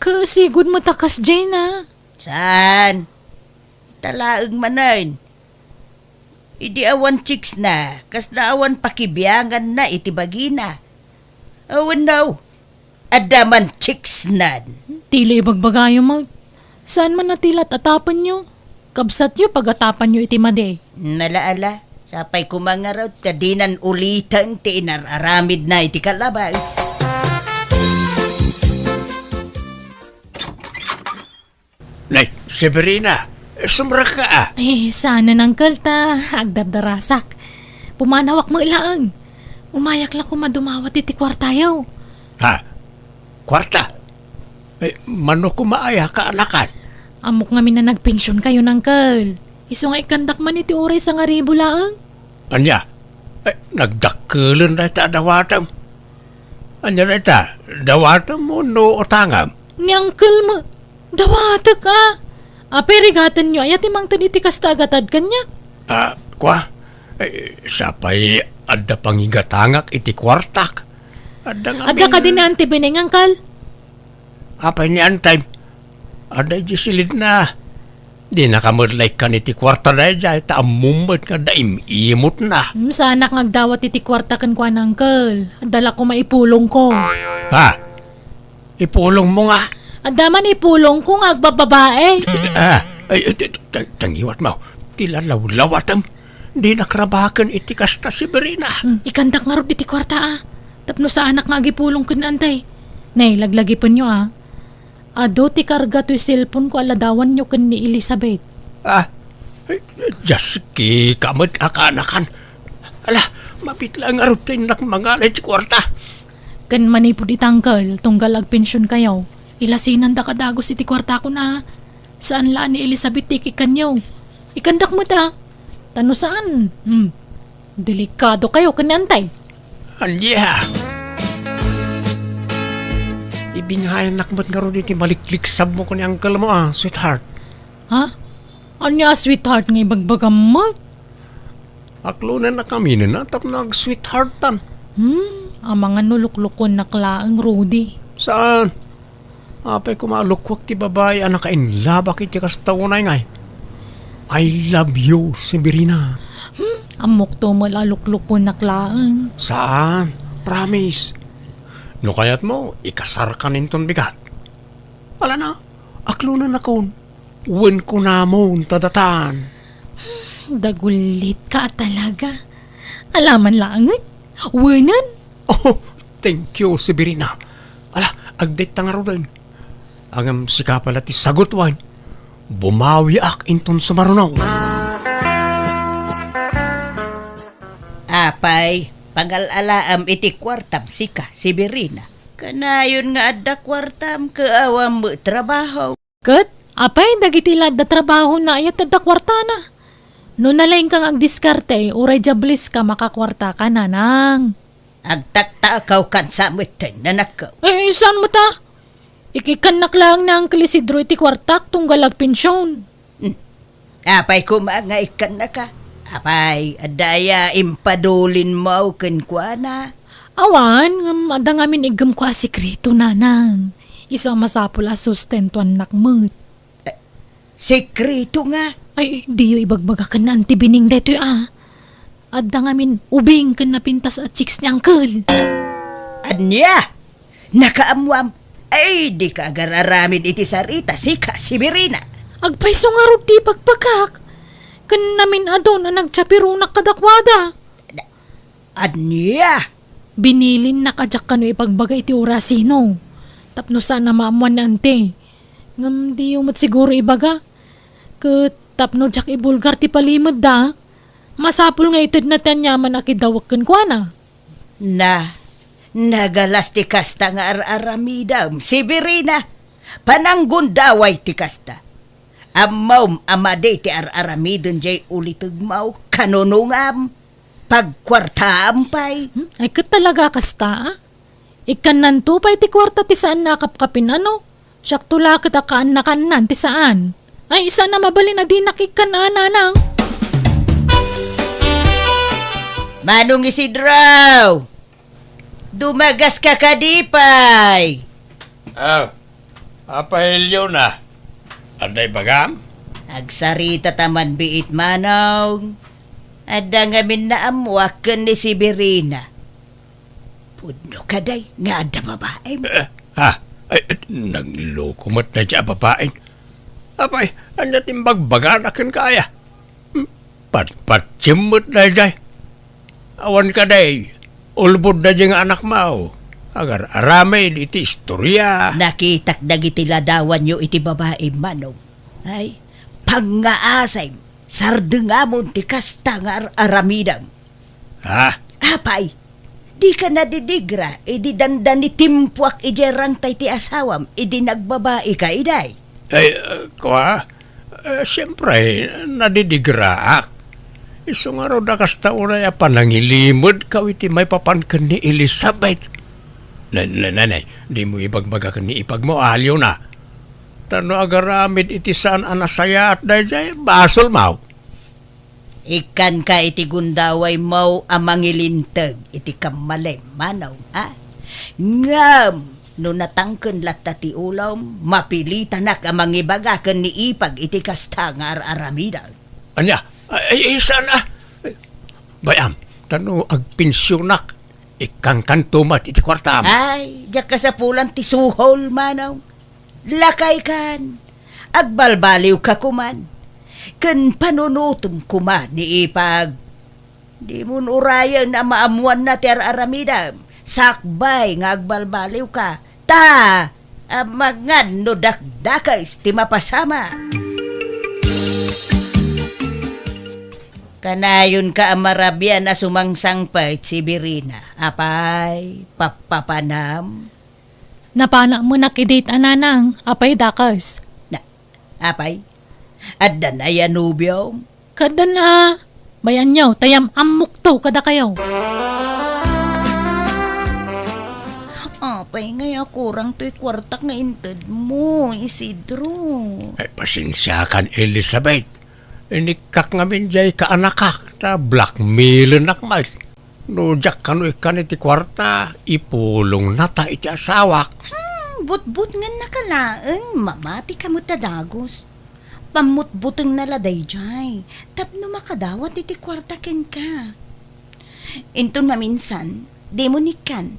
Kasigud met a kasdiay na. Saan? Talaeng manen. Idi awan chicks na, kasla awan pakibiangan na iti bagina. Awan no. Adda man chicks nan. Ti la ibagbagayo met. Saan man a ti la tatapenyo? Kabsatyo, pagatapanyo iti madi. Nala, ala, sapay koma ngarud ta dinan uliten ti inar-aramidna iti kalabas. Nay, Severina, sumrekka a. Eh, saan, uncle, ta agdardarasak. Pumanawak met laeng. Umayak la koma dumawat iti kuartayo. Ha? Kuarta? Eh, mano koma aya kaanakan? Ammok ngamin a nagpensionkayon, uncle. Isu nga ikkandak man iti uray sangaribu laeng. Ania? Eh, nagdakkelen dayta a dawatem. Ania dayta? Dawatem wenno utangem? Ni uncle met, dawatek a. Apay, rigatenyo aya ti mangted iti kasta a gatad kaniak? Ah, kua? Eh, sapay adda pangigatangak iti kuartak. Adda ngamin. Adda kadi ni Auntie Beneng, uncle? Apay ni Antem? Adda idiay silidna. Dinaka met la ikkan iti kuarta daydiay, ta ammom met nga adda im-imotna. Hmm, saanak nga agdawat iti kuarta kenkuana, uncle. Adda la koma ipulongko. Ha? Ipulongmo nga? Adda man ipulongko nga agbababae. Ah, ay, ay, ta-, ta-, tangiwat mo. Ti lalawlawatem. Dinak rabaken iti kasta, Severina. Hmm, ikandak ngarud iti kuarta, a. Tapno saanak nga agipulong ken ni Antay. Nay, laglagipenyo, a. Adu ti karga toy cellphone ko a ladawanyo ken ni Elizabeth. Ah, ay, diaski ka met a kaanakan. Ala, mapit la ngarud ti innak mangala iti kuarta. Ken manipud ita, uncle, tunggal agpensionkayo, ilasinanda ka dagus iti kuartakon a. Saan la a ni Elizabeth ti ikikkanyo. Ikandak met a. Ta no saan, hmm, delikadokayo ken ni Antay. Ania? Ibingayannak met ngarud iti malikliksabmo ken ni uncle mo a, sweetheart. Ha? Ania a sweetheart nga ibagbagam met? Aklonennakami tapno ag-sweetheartan. Hmm, amangan no luklukuennak laeng, Rudy. Saan? Apay koma a lukuak ti babai a nakainlabak iti kasta unay ngay? I love you, Severina. Hmm, ammokto met a luklukuennak laeng. Saan? Promise. No kayatmo, ikasarkan inton bigat. Ala na, aklonennakon. Wen kunamon ta datan. Dagullitka a talaga. Alaman laengen? Wenen? Oh, thank you, Severina. agdayta ngaruden. Ngem sika pay la ti sagut wen, bumawiak inton sumaruno. Apay, pangal-alaam iti kuartam sika, Severina. Kanayon nga adda kuartam, ket awan met trabaho. Ket, apay, dagiti la adda trabahona, ket adda kuartana. No nalaingka nga agdiskarte, uray diables ka makakuartaka, nanang. Agtaktakaw kan sa metten, nanakko. Eh, saan met a? Ikikkannak laeng ni Uncle Isidro iti kuartak, tunggal agpension. Hmm. Apay koma nga ikkannaka? Apay, adda aya impadulinmo kenkuana? Awan, ngem adda ngamin iggemko a sekreto, nanang. Isu a masapul a sustentuannak met. Eh, sekreto nga? Ay, diyo ibagbaga ken ni Auntie Bining daytoy a. Adda ngamin ubing ken napintas a chicks ni Uncle. Ania? Nakaammoam? Ay, dika agar-aramid iti sarita, sika, Severina. Agpayso ngarud ti ibagbagak. Ken namin-adun a nagchaperonak kadakuada. Ania? Binilinnak a diak kano ibagbaga iti urasino. Tapno saan a maammoan ni Auntie. Ngem diyo met siguro ibaga. Ket tapno diak ibulgar ti palimedda, masapul nga itedna ti aniaman a kidawek kenkuana. Na, nagalas ti kasta nga ar-aramidem, Severina. Pananggundaway ti kasta. Ammom a madi ti ar-aramiden jay ulitegmo, kanunongam, pagkuartaam pay. Hmm? Ay, ket talaga kasta, a? Ikkannanto pay ti kuarta ti saan a kapkapin, ano? Siakto la ket a kaannakannan ti saan. Ay, saan a mabalin a dinak ikkan a, nanang. Manong Isidro! Dumagaska kadi pay? Ah, Apay Leona, adda ibagam? Agsarita ta man biit, Manong. Adda ngamin naammoak ken ni Severina. Pudno kadi nga adda babaem? Eh, ha? Ay, nagloko met daydiay a babaen. Apay, ania ti imbagbagana kenka aya? Hmm? Patpatiem met daydiay. Awan kadi, ulbod daydiay nga anakmo. Agar-aramid iti istoria. Nakitak dagiti ladawanyo iti babaem, Manong. Ay, pangngaasem, sardengamon ti kasta nga ar-aramidem. Ha? Apay, dika nadidigra idi dandani timpuak idiay rangtay ti asawam idi nagbabaika idi? Ay, uh, kua? Uh, siempre, nadidigraak. Isu ngarud a kasta unay a panangilimedkaw iti maipapan ken ni Elizabeth. Na, na, nanay, dimo ibagbaga ken ni ipagmo, Leona. Ta no agaramid iti saan a nasayaat daydiay, basolmo. Ikkanka iti gundawaymo a mangilinteg iti kammalem, Manong, a? Ngem no natangken latta ti ulom, mapilitanak a mangibaga ken ni ipag iti kasta nga ar-aramidem. Ania? Ay, ay, saan a? Bay-am, ta no agpensionak, ikkankanto met iti kuartam. Ay, diak kasapulan ti suhol, Manong. Lakaykan, agbalbaliwka koman, ken panunotem koma ni ipag. Dimon urayen a maammoanna ti ar-aramidem, sakbay nga agbalbaliwka, ta amangan no dakdakes ti mapasama. Kanayonka a marabian a sumangsangpet, Severina. Apay, pappapanam? Napanak menak idi, nanang, apay dakes? Na, apay? Addan aya nobiom? Addan a, bay-anyo, ta yam-ammokto kadakayo. Apay ngay a kurang toy kuartak nga intedmo, Isidro? Ay, pasensiakan, Elizabeth. Inikkak ngamin jay kaanakak, ta blackmailennak met. No diak kano ikkan iti kuarta, ipulongnata iti asawak. Hmm, butbutngennaka laeng, mamatika met a dagus. Pammutbutengna la daydiay, tapno makadawat iti kuarta kenka. Inton maminsan, dimon ikkan.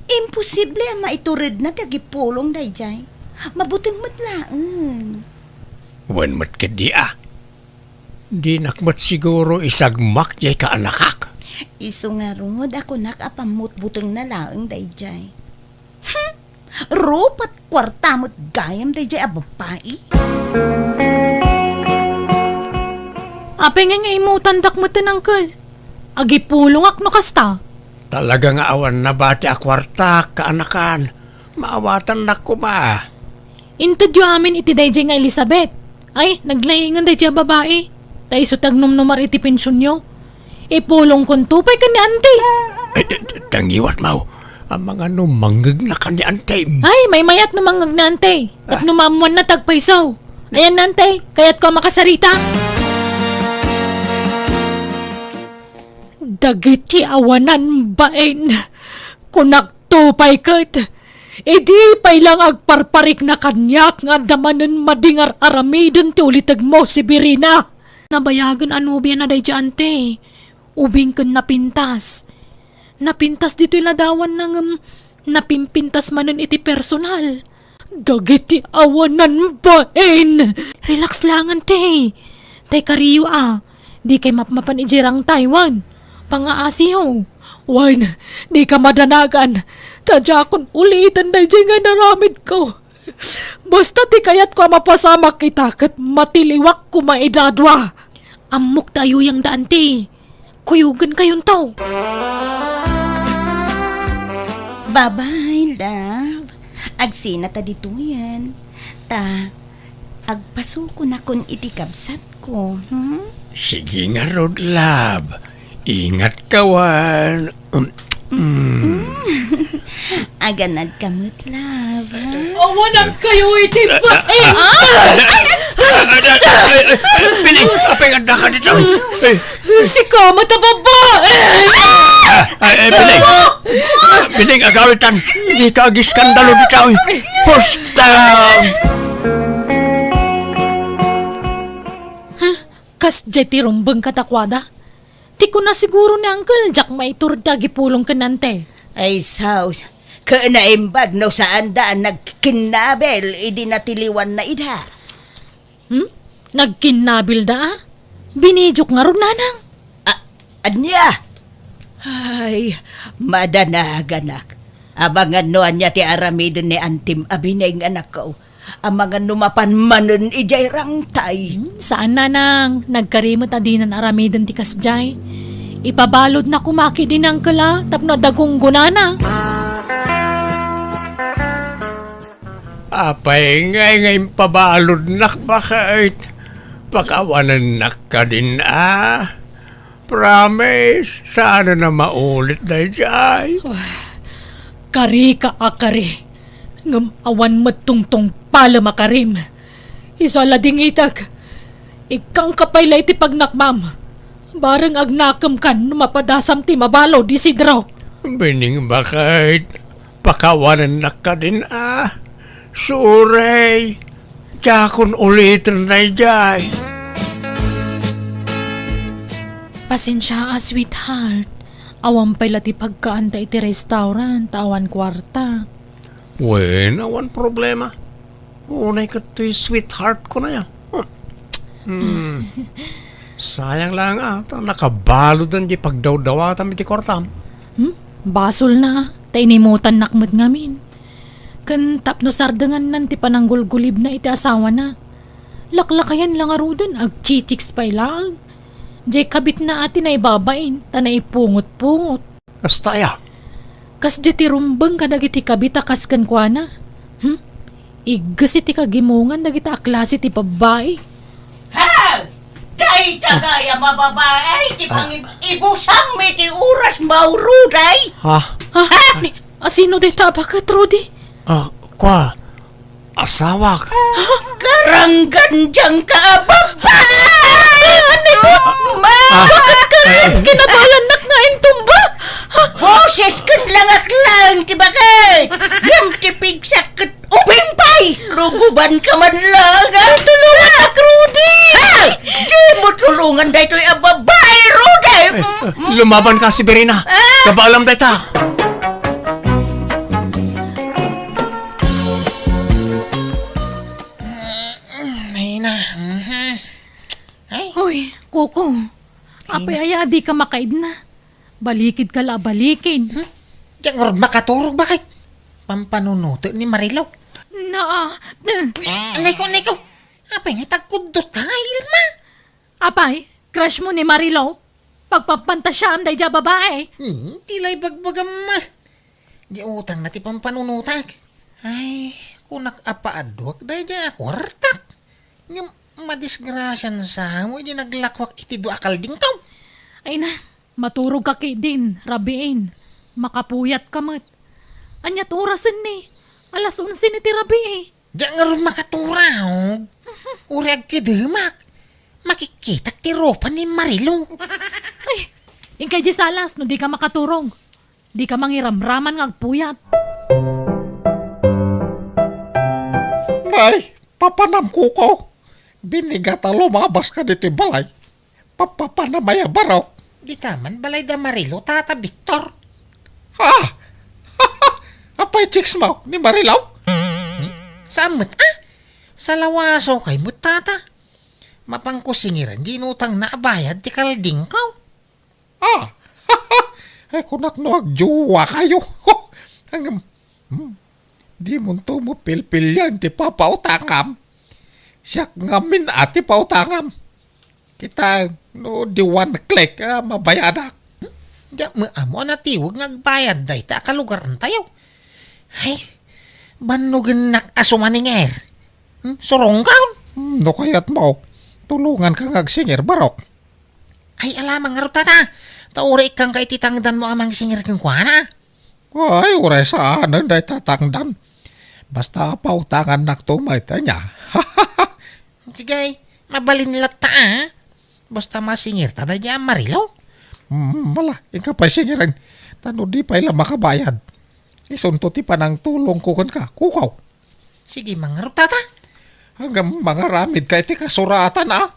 Imposible a maituredna ti agipulong daydiay. Mabuteng met laeng. Wen met ketdi a. Dinak met siguro isagmak jay kaanakak. Isu ngarud a kunak a pammutbutengna laeng daydiay. Hmm! Rupat kuarta met gayam daydiay a babai. Apay ngay nga imutandak met, uncle? Agipulongak no kasta. Talaga nga awan nabati a kuartak, kaanakan. Maawatannak koma. Intedyo amin iti daydiay nga Elizabeth. Ay, naglaingen daydiay a babai. Ta isu ti agnumnumar iti pensionyo. Ipulongkonto pay ken ni Auntie. Ay, d-, d-, dangiwat, Maw. Amangan no mangngegnakan ni Auntie. Ay, maymayat no mangngeg ni Auntie. Tapno maammoanna ti agpayso. Ayan, Auntie, kayatko a makasarita. Dagiti awanan bain, kunakto pay ket, idi pay lang agparparikna kaniak nga adda manen madi nga ar-aramiden ti ulitegmo, Severina. Nabayagen a nobiana daydiay, Auntie. Ubing ken napintas. Napintas ditoy ladawanna ngem napimpintas manen iti personal. Dagiti awanan bain! Relax lang, Auntie. Tay kariyo a, dikay mapmapan idiay rangtay wen pangaasiyo. Wen, dika madanagan. Ta diakon uliten daydiay nga inaramidko. Basta ti kayatko a mapasamak ita ket matiliwak koma ida a dua. Ammok ta ayuyangda, Auntie. Kuyogenkayonto. Bye-bye, love. Agsina ta ditoyen. Ta, agpasukonakon iti kabsatko, hmm? Sige ngarud, love. Ingatka wen. Um, mm. Aganadka met, love, ha? Awanankayo iti bain! Piling, apay nga addaka ditoy? Sika met a babai! Ay, ay, Piling. Piling, agawitan. Dika agiskandalo ditoy. Pusta! Kasdiay ti rumbeng kadakuada. Ti kuna siguro ni Uncle, diak maitur ti agipulong ken Auntie. Ay, sus. Ket naimbag no saanda a nagkinnabil idi natiliwanna ida. Hmm? Nagkinnabilda a? Binidiok ngarud, nanang. A-, ania? Ay, madanaganak. Amangan no ania ti aramiden ni Auntie-m a bining, anakko. Amangan no mapan manen idiay rangtay. Hmm, saan, nanang. Nagkari met a dinan aramiden ti kasdiay. Ipabaludna koma ket ni Uncle a tapno adda gunggonana. Apay ngay nga impabaludnak, baket? Pakawanennak kadin a. Promise, saan a maulit daydiay. Karika a kari, ngem awan met tungtungpalem a karim. Isu a ladingitek, ikkangka pay la iti pagnakmam. Bareng agnakemkan no mapadasam ti mabalud, Isidro. Bining, baket, pakawanennak kadin a. Sorry. Diakon uliten daydiay. Pasensia a, sweetheart. Awan pay la ti pagkaanta iti restaurant ta awan kuarta. Wen, awan problema. Unay ket toy sweetheart ko na ya. Hmm. Sayang lang a, ta nakabaludan di pagdawdawatam iti kuartam. Hmm? Basolna, ta inimutannak met ngamin. Ken tapno sardengannan ti pananggulgulibna iti asawana. Laklakayan la ngaruden, agchichicks pay laeng. Diay kabitna a ti naibabain, ta naipungot-pungot. Kasta aya? Kasdiay ti rumbeng kadagiti kabit a kas kenkuana. Hmm? Igges iti kagimongan dagita a klase ti babbai. Ha! Dayta gayam a babai ti Ah. pangib-ibusam iti oras, Maw Rudy? Ha? Ah, ni, asino dayta a baket, Rudy? Ah, kua, asawak. Karanggandiangka a babai! Aniko? Ma! Ah, baket ka rin? Kinabayannak nga intumba? Boses ken langak lang ti baket! Ngem ti pigsak ket ubing pay! Rugubanka man lang, ah! Tulungannak, Rudy! Ha? Dimo tulongan daytoy a babai, Rudy! Eh, lumabanka, Severina. Ah! Kabaalam dayta. Mahina. Mhm. Ay. Hoy, Coco. Apay aya a dika makaidna? Balikidka la a balikid. Hmm? Diak ngarud makaturog, baket? Pampanunotek ni Marilou. Na, Niko, Niko, apay nga tagkuddot ka nga, Ilma? Apay, crush mo ni Marilou? Pagpapantasyam daydiay a babae. Hmm, ti la ibagbagam, ma. Di utang na ti pampanunotak. Ay, kunak a paaduak daydiay a kuartak. Ngem madisgrasian sa mo idi naglakuak iti dua a kaldingko. Ay na, maturog ka ketdin, rabiin. Makapuyat ka met. Aniat orasen ni? Alas onse ni ti rabii. Diak ngarud makaturog. Uray agkedemak. Makikkitak ti rupa ni Marilou. Ay, inkay di salas no di ka makaturog. Di ka mangiramraman nga agpuyat. Nay, papanam, Koko. Binigat a lumabas ka ditoy balay. Papapanam aya, barok? Dita man balay da Marilou, Tata Victor. Ha? Apay chicks mo ni Marilou? Hmm? Saan met, ah? Salawasaw kay met, Tata. Mapanko singiran di inutangna a bayad ti kaldingko. Ah! Ay, kunak no agjowa kayo. Ang, hmm, di monto mo pilpilian ti papautangam. Siak ngamin a ti pautangam. Kita, no, di one click, ah, mabayadak. Diak met ammo a natiweg nga agbayad dayta a kalugarantayo. Ay, bannogennak a sumaningeer. Hmm, surongkaon? Hmm, no kayat mo, tulongan ka nga agsingir, barok. Ay, alamang ngarud, Tata. Ta uray ikkanka iti tangdanmo a mangsingir kenkuana. Ay, uray saanen dayta tangdan. Basta pautangannakto met, ania. Sige, mabalin latta, ah. Basta masingirta daydiay a Marilou. Mm, mala, inka pay singiren. Ta no di pay la makabayad, isunto ti panangtulongko kenka, Koko. Sige man ngarud, Tata. Ngem mangaramidka iti kasuratan, a?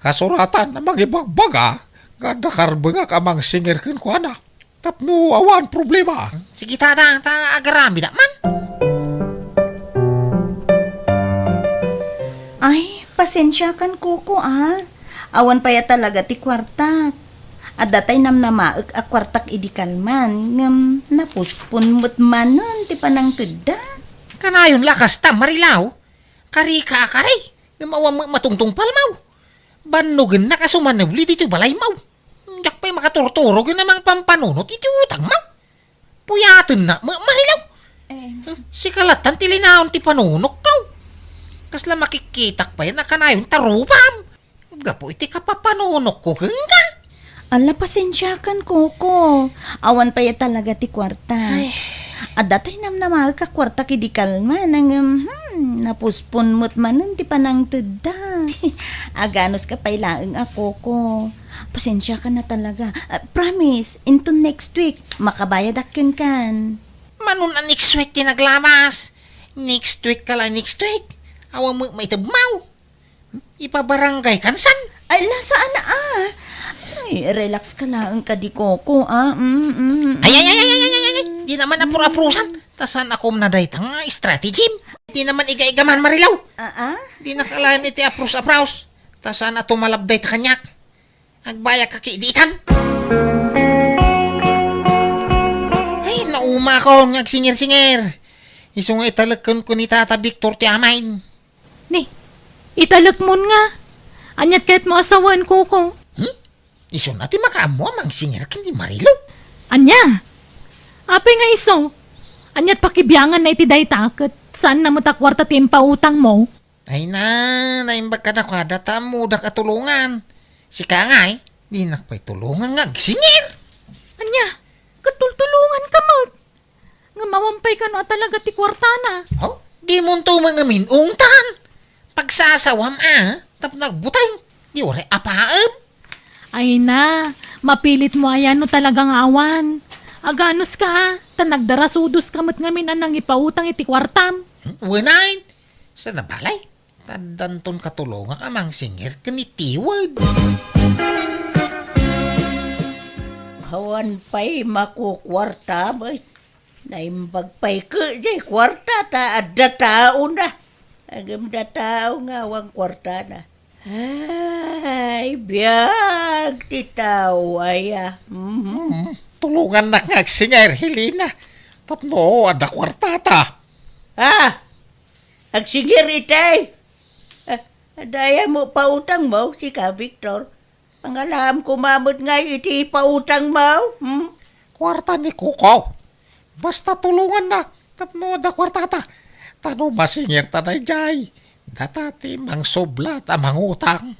Kasuratan a mangibagbaga nga adda karbengak a mangsingir kenkuana. Tapno awan problema. Sige, Tata, ta agaramidak man. Ay, pasensiakan, Koko, a. Awan pay a talaga ti kuartak. Adda tay namnamaek a kuartak idi kalman, ngem napuspon met manen ti panangtedda. Kanayon la kasta, Marilou. Karika a kari, ngem awan met matungtungpalmo. Bannogennak a sumanebli ditoy balaymo. Diak pay makaturturog iti mangpampanunot iti utangmo. Puyatennak met, Marilou. Eh. Sika lattan ti linaon ti panunokko. Kasla makikkitak pay a kanayon ta rupam gapu iti kapapanunokko kenka. Ala, pasensiakan, Koko. Awan pay talaga ti kuarta. Ay. Adda tay namnamaek a kuarta idi kalman, ngem, hmm, napuspon met manen ti panangtedda. Aganuska pay laeng a, Koko. Pasensiakan a talaga. Ah, promise, inton next week, makabayadak kenkan. Mano a next week ti naglamas? Next week ka la, next week. Awan met maitedmo. Ipabarangay kan san? Ay, la, saan a. Ay, relax ka laeng kadi, Koko, a. Mm, mm, mm. Ay, ay, ay, ay, ay, ay, ay, ay. Di naman apur-apusan. Ta saan a kumna dayta nga strategy? Di naman iga-iga man, Marilou. Ah, ah? Di nakalayan iti aprus-aprus. Ta saan a tumalab dayta kaniak. Agbayag ka ki ditan. Ay, naumakon nga agsingir-singir. Isu nga italek kenka ni Tata Victor ti amayen. Ni, italekmon nga. Aniat kayatmo a sawen, Koko? Hmm? Isuna ti makaammo a mangsingir ken ni Marilou? Ania? Apay nga isu? Aniat pakibianganna iti dayta ket saanna met a kuarta ti impautangmo? Ay na, naimbag kadakuada ta ammodak a tulongan. Sika ngay, dinak pay tulongan nga agsingir. Ania? Ket tultulongan ka met. Ngem awan pay kano a talaga ti kuartana. Oh, di monto met ngamin ungtan. Pagsasawam a, tapno agbuteng. Di uray apaem. Ay na, mapilit mo aya no talaga nga awan. Aganus ka, ta nagdarasudos ka met ngamin a nangipautang iti kuartam. Hmm, wen ay, sa nabalay. Taddanton katulongak a mangsingir ken ni Tiwed. Awan pay makukuarta met. Naimbag pay ket jay kuarta ta adda taona. Ngem adda tao nga awan kuartana. Ay, biag ti tao aya. Mhm. Hmm, tulongannak nga agsingir, Helena. Tapno adda kuartata. Ah! Agsingir itay! Ah, adda aya mo pautangmo, sika, Victor? Pangalaam koma met ngay iti pautangmo, hmm? Kuarta ni Kuko. Basta tulongannak tapno adda kuartata. Ta no masingirta daydiay, data ti mangsublat a mangutang.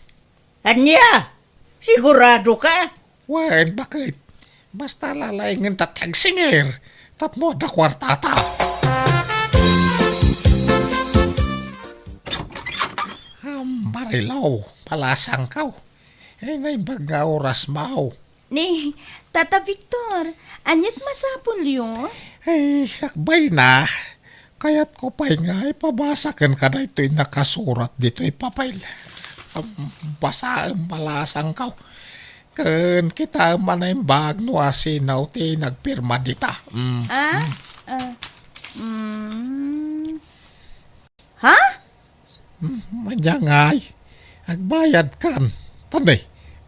Ania? Sigurado ka? Wen, baket. Basta lalaingenta ti agsingir tapno adda kuartata. Am, Marilaw, palasangkaw. Ay, naimbag nga oras, maw. Ni Tata Victor, aniat masapulyo? Ay, sakbay na. Kayatko pay nga ipabasa kenka daytoy nakasurat ditoy papel. Am, basaem, palasangkaw. Ken kitaem a naimbag no asino ti nagpirma dita. Mm. Ah? Ah. Mm. Ha? Hmm, ania ngay? Agbayadkan. Tani,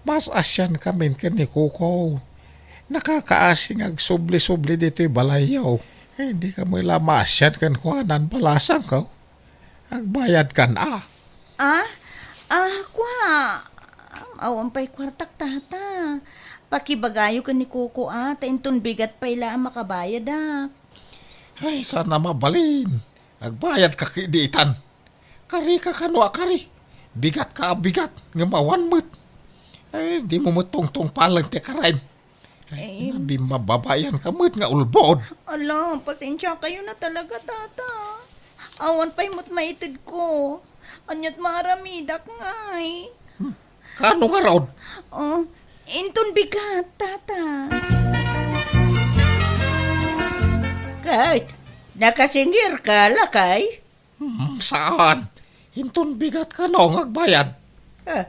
maas-asiankamin ken ni Kuko. Nakakaasi nga agsubli-subli ditoy balayyo. Eh, dika met la maasian kenkuana, palasangko. Agbayadkan, a. Ah? Ah, kua. Awan pay kuartak, tata. Pakibagayo ken ni Kuko, a, ta inton bigat pay la a makabayadak. Ay, saan a mabalin. Agbayadka ketdi itan. Karika kano a kari. Bigatka a bigat, ngem awan met. Ay, dimo met tungtungpalen ti karaem. Ay, eh, nabimmababaianka met nga ulbod. Ala, pasensiakayo na talaga, tata. Awan pay met maitedko. Aniat maaramidak ngay? Hmm. Kano ngarud? Oh, inton bigat, tata. Ket, nakasingirka, lakay? Hmm, saan? Inton bigat kano nga agbayad? Ah,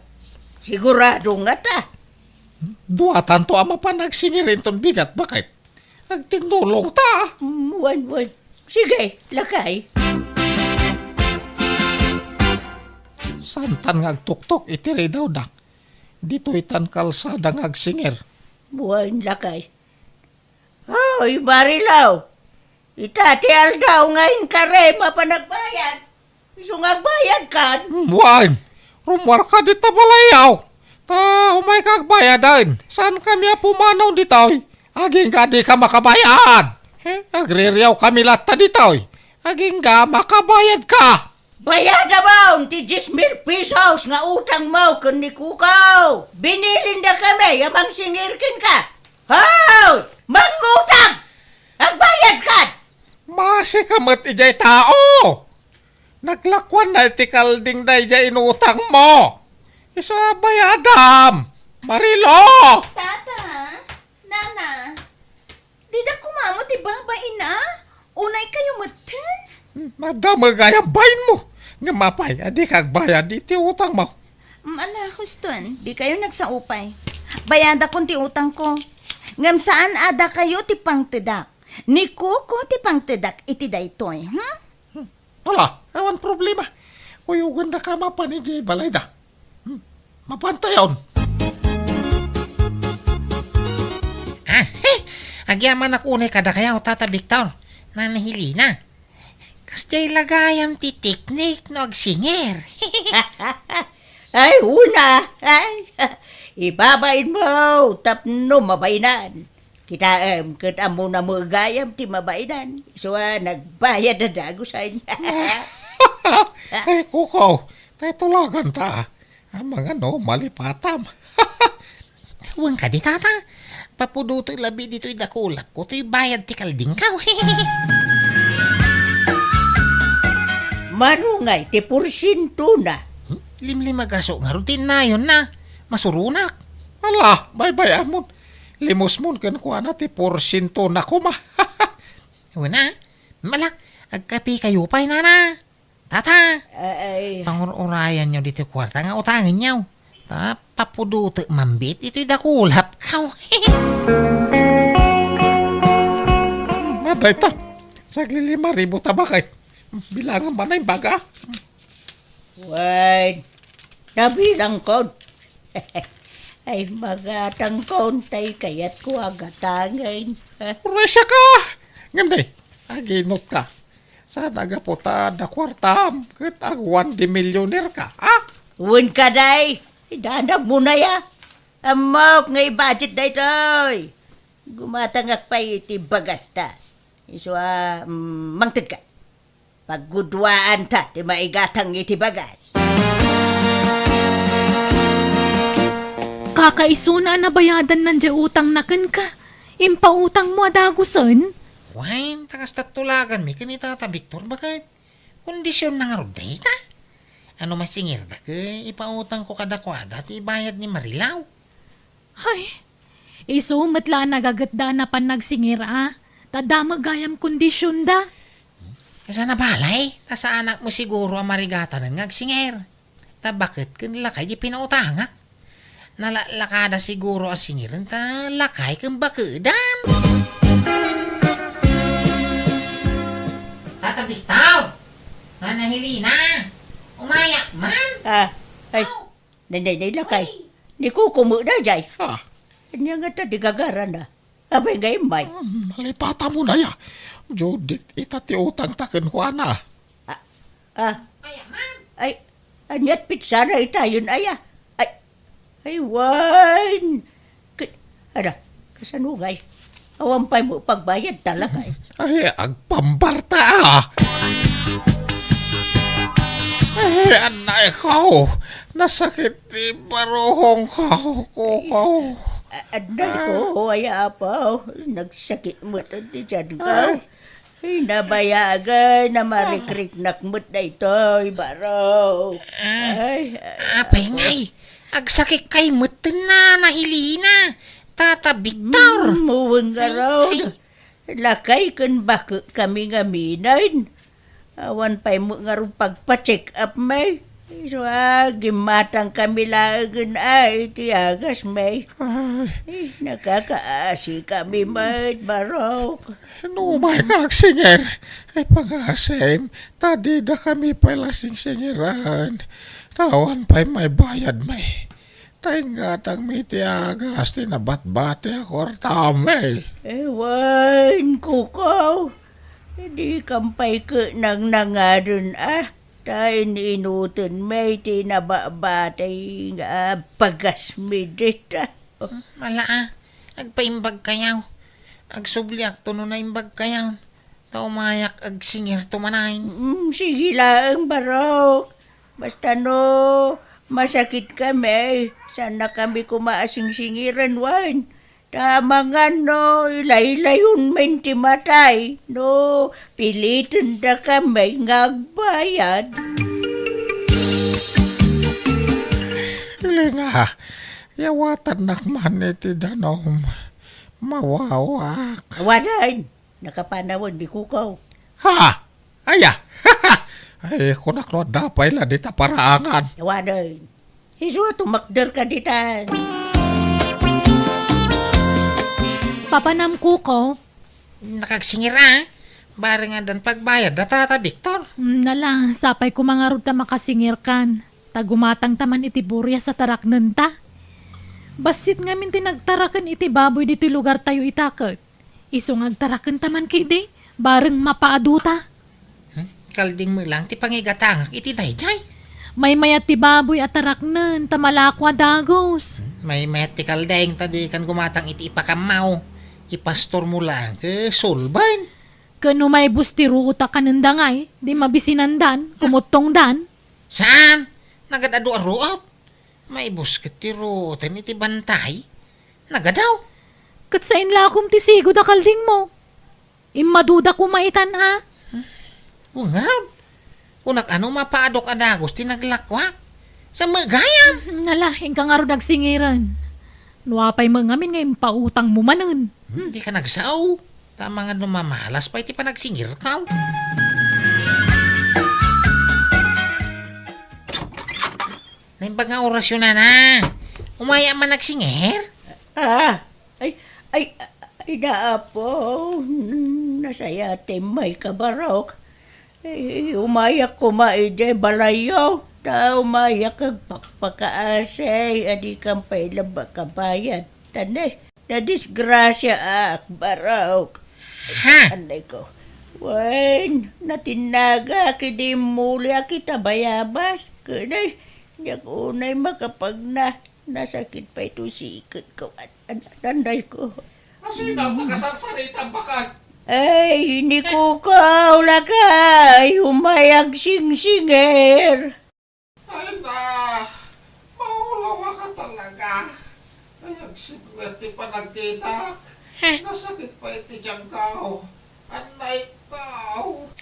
sigurado ngata. Duatanto a mapan agsingir inton bigat, baket? Agtinnulongta. Mm, wen, wen. Sige, lakay. Saantan nga agtuktok iti ridawda. Ditoytan kalsada nga agsingir. Wen, lakay. Hoy, Marilaw! Ita ti aldaw nga inkarem a panagbayad. Isu nga agbayadkan. Hmm, wen, rummuarka dita balayyo. Ta umayka agbayaden. Saankami a pumanaw ditoy. Agingga dika makabayad. Eh, agririawkami latta ditoy. Agingga makabayadka. Bayadam ti dies mil pesos nga utangmo ken ni Kuko. Binilindakami a mangsingir kenka. Hoy! Mangutang! Agbayadkan! Maasika met idiay tao! Naglakuanna iti kalding daydiay inutangmo. Isu a bayadam. Marilo! Tata, Nana, dida koma met ti babain a? Unaykayo metten? Hmm, adda met gayam bainmo. Ngem apay a dika agbayad iti utangmo? Mm, ala, huston, dikayo nagsao pay. Bayadakon ti utangko. Ngem saan a dakayo ti pangtedak. Ni Kuko ti pangtedak iti daytoy, hmm? Hmm. Ala, awan problema. Kuyogandaka mapan idiay balayda. Hmm. Mapantayon. Ah, he! Agyamanak unay kadakayo, Tata Victor. Nana Helena. Kasdiay la gayam ti teknik no agsingir. Ay, una. Ay, ibabainmo tapno mabainan. Kitaem, ket ammona met gayam ti mabainan. Isu a nagbayad a dagusen. Ay, Kuko, tay tulaganta. Amangan no malipatam. Wen kadi, Tata. Papudotek labi ditoy dakulapko toy bayad ti kaldingko. Mano ngay ti porsientona? Hmm? Limlimagaso ngarud ti innayonna. Masuronak. Ala, baybay-amon. Limusmon kenkuana ti porsientona koma. Wen a. Ala, agkapikayo pay, Nana. Tata! Ay. Pangur-urayanyo ditoy kuarta nga utangenyo. Ta, papudotek mambit itoy dakulapko. Hmm, dayta. Saglilima ribu ta, baket. Bilangem a naimbag a. Wen, nabilangkon. Ay, magatangkon tay kayatko a gatangen. Uray, siaka! Ngem di, aginutka. Saan a gapu ta adda kuartam ket awan di milyoner ka, ha? Wen ka, day. Idanag mo na ya. Ammok nga i-budget daytoy. Gumatangak pay iti bagasta. Isu a, mm, mangted ka. Pagguduaanta ti maigatang iti bagas. Kakaisuna a nabayadannan diay utangna kenka. Impautangmo a dagusen? Wen, ta kasta tulaganmi ken ni Tata Victor, baket kondisionna ngarud dayta. No masingirda ket ipautangko kadakuada ti bayad ni Marilaw. Ay, isu met la a nagagetda a napan nagsingir a, ta adda met gayam kondisionda. Saan a balay, ta saanak met siguro a marigatanen nga agsingir. Ta baket ken lakay ti pinautangak. Nalaklakada siguro a singiren ta lakay ken bakedam. Tata Victor! Nana Helena! Umayak man! Ah, ay, Aw! Nay, nay, nay, lakay. Ay. Ni Kuko met daydiay. Ah. Ania ngata ti gagarana? Apay nga immay? Hmm, nalipatmo na ya. Judith, ita ti utangta kenkuana. Ah, ah. Ay, aniat pitsana itayon aya? Ay, ay, wen. Ke-, ada, kasano ngay? Awan pay mo pagbayad talaga, eh. Ay, agpambarta, ah. Ay, anay ko. Nasakit ti baruhong ko, Kuko. A-, anay ko, ay, apo. Nagsakit met ti tiyan ko. Ay. Ay, nabayagan, namarikriknak met daytoy, barok. Ah, ay, ay, apay apo. Ngay? Agsakit kay met ti Nana Helena, Tata Victor. Hmm, muweng nga raw. Ay, ay. Lakay ken baket kami ngamin. Awan pay met ngarud pagpa-check up, may. Isu a, gimmatang kami laengen ay ti agas, may. Ay. Eh, nakakaasi kami met, barok. No, may ka agsingir. Ay, pangasim. Ta dida kami pay la singsingiran. Ta awan pay maibayad, may. Ta ingatangmi ti agas ti nabatbati a kuartami. Ewan, Kuko. Dikam pay ket nangnangaden, ah. Ta in-inuten mi ti nabatbati nga bagasmi dita. Ala, ah. Agpaimbag kayaw. Agsubliakto no naimbag kayaw. Ta umayak agsingir to manen. Mm, sige laeng, barok. Basta no masakit kami, saan na kami koma a singsingiran wen. Ta amangan no ilaylayon men ti matay, no piliten da kami nga agbayad. Ili nga, yawatannak man iti danum. Mawawak. Awanen! Nakapanawen ni Kuko. Ha? Aya? Ay, kunak no adda pay la dita paraangan. Awanen. Isu a tumakder ka dita. Papanam, Kuko. Nakagsingir a. Bareng addan pagbayad da Tata Victor. Mm, nala, sapay koma ngarud ta makasingir kan. Ta gumatang ta man iti burias a taraknenta. Bassit ngamin ti nagtaraken iti baboy ditoy lugartayo ita ket. Isu nga agtaraken ta man ketdi, bareng mapaadu ta. Hmm? Kalding met lang ti pangigatangak iti daydiay. Maymayat ti baboy a taraknen ta malako a dagus. Hmm? Maymayat ti kalding ta dikan gumatang iti ipakammaw. Ipastormo lang ket sulbaen. Ken no maibus ti ruot a kanenda ngay, di mabisinandan, kumuttongdan. Saan? Nagad-adu a ruot. Maibus ket ti ruoten iti bantay. Nagadaw. Ket sain la a kom ti sigud a kaldingmo. Immaduda koma itan a. Wen ngarud. Kunak a no mapaadok a dagus ti naglakuak. Sa met gayam. Nala, inka ngarud agsingiren. No apay met ngamin nga impautangmo manen. Hmm, di ka nagsao. Ta amangan no mamalas pay ti panagsingirkaw. Naimbag nga orasyo, nana. Umaya man nagsingir? Ah, ay, ay, ay, da, apo. Nasayatem, may kabarok. Eh, umayak koma idiay balayyo. Ta umayak agpakpakaasi, a dikam pay la makabayad. Tane, nadisgrasyaak, barok. Ha? Anday ko. Wen, natinnagak idi immuliak ita bayabas. Ken ay, diak unay makapagna. Nasakit pay to siket ko. An-, an-, anday ko. Asino ti kasarsaritana, baket? Ay, ni Kukaw, lakay, umay agsingsingir. Ay na, maulawka talaga. Ay, agsingsingir ti panagkitak. Nasakit pay ti tiangko. Anday ko.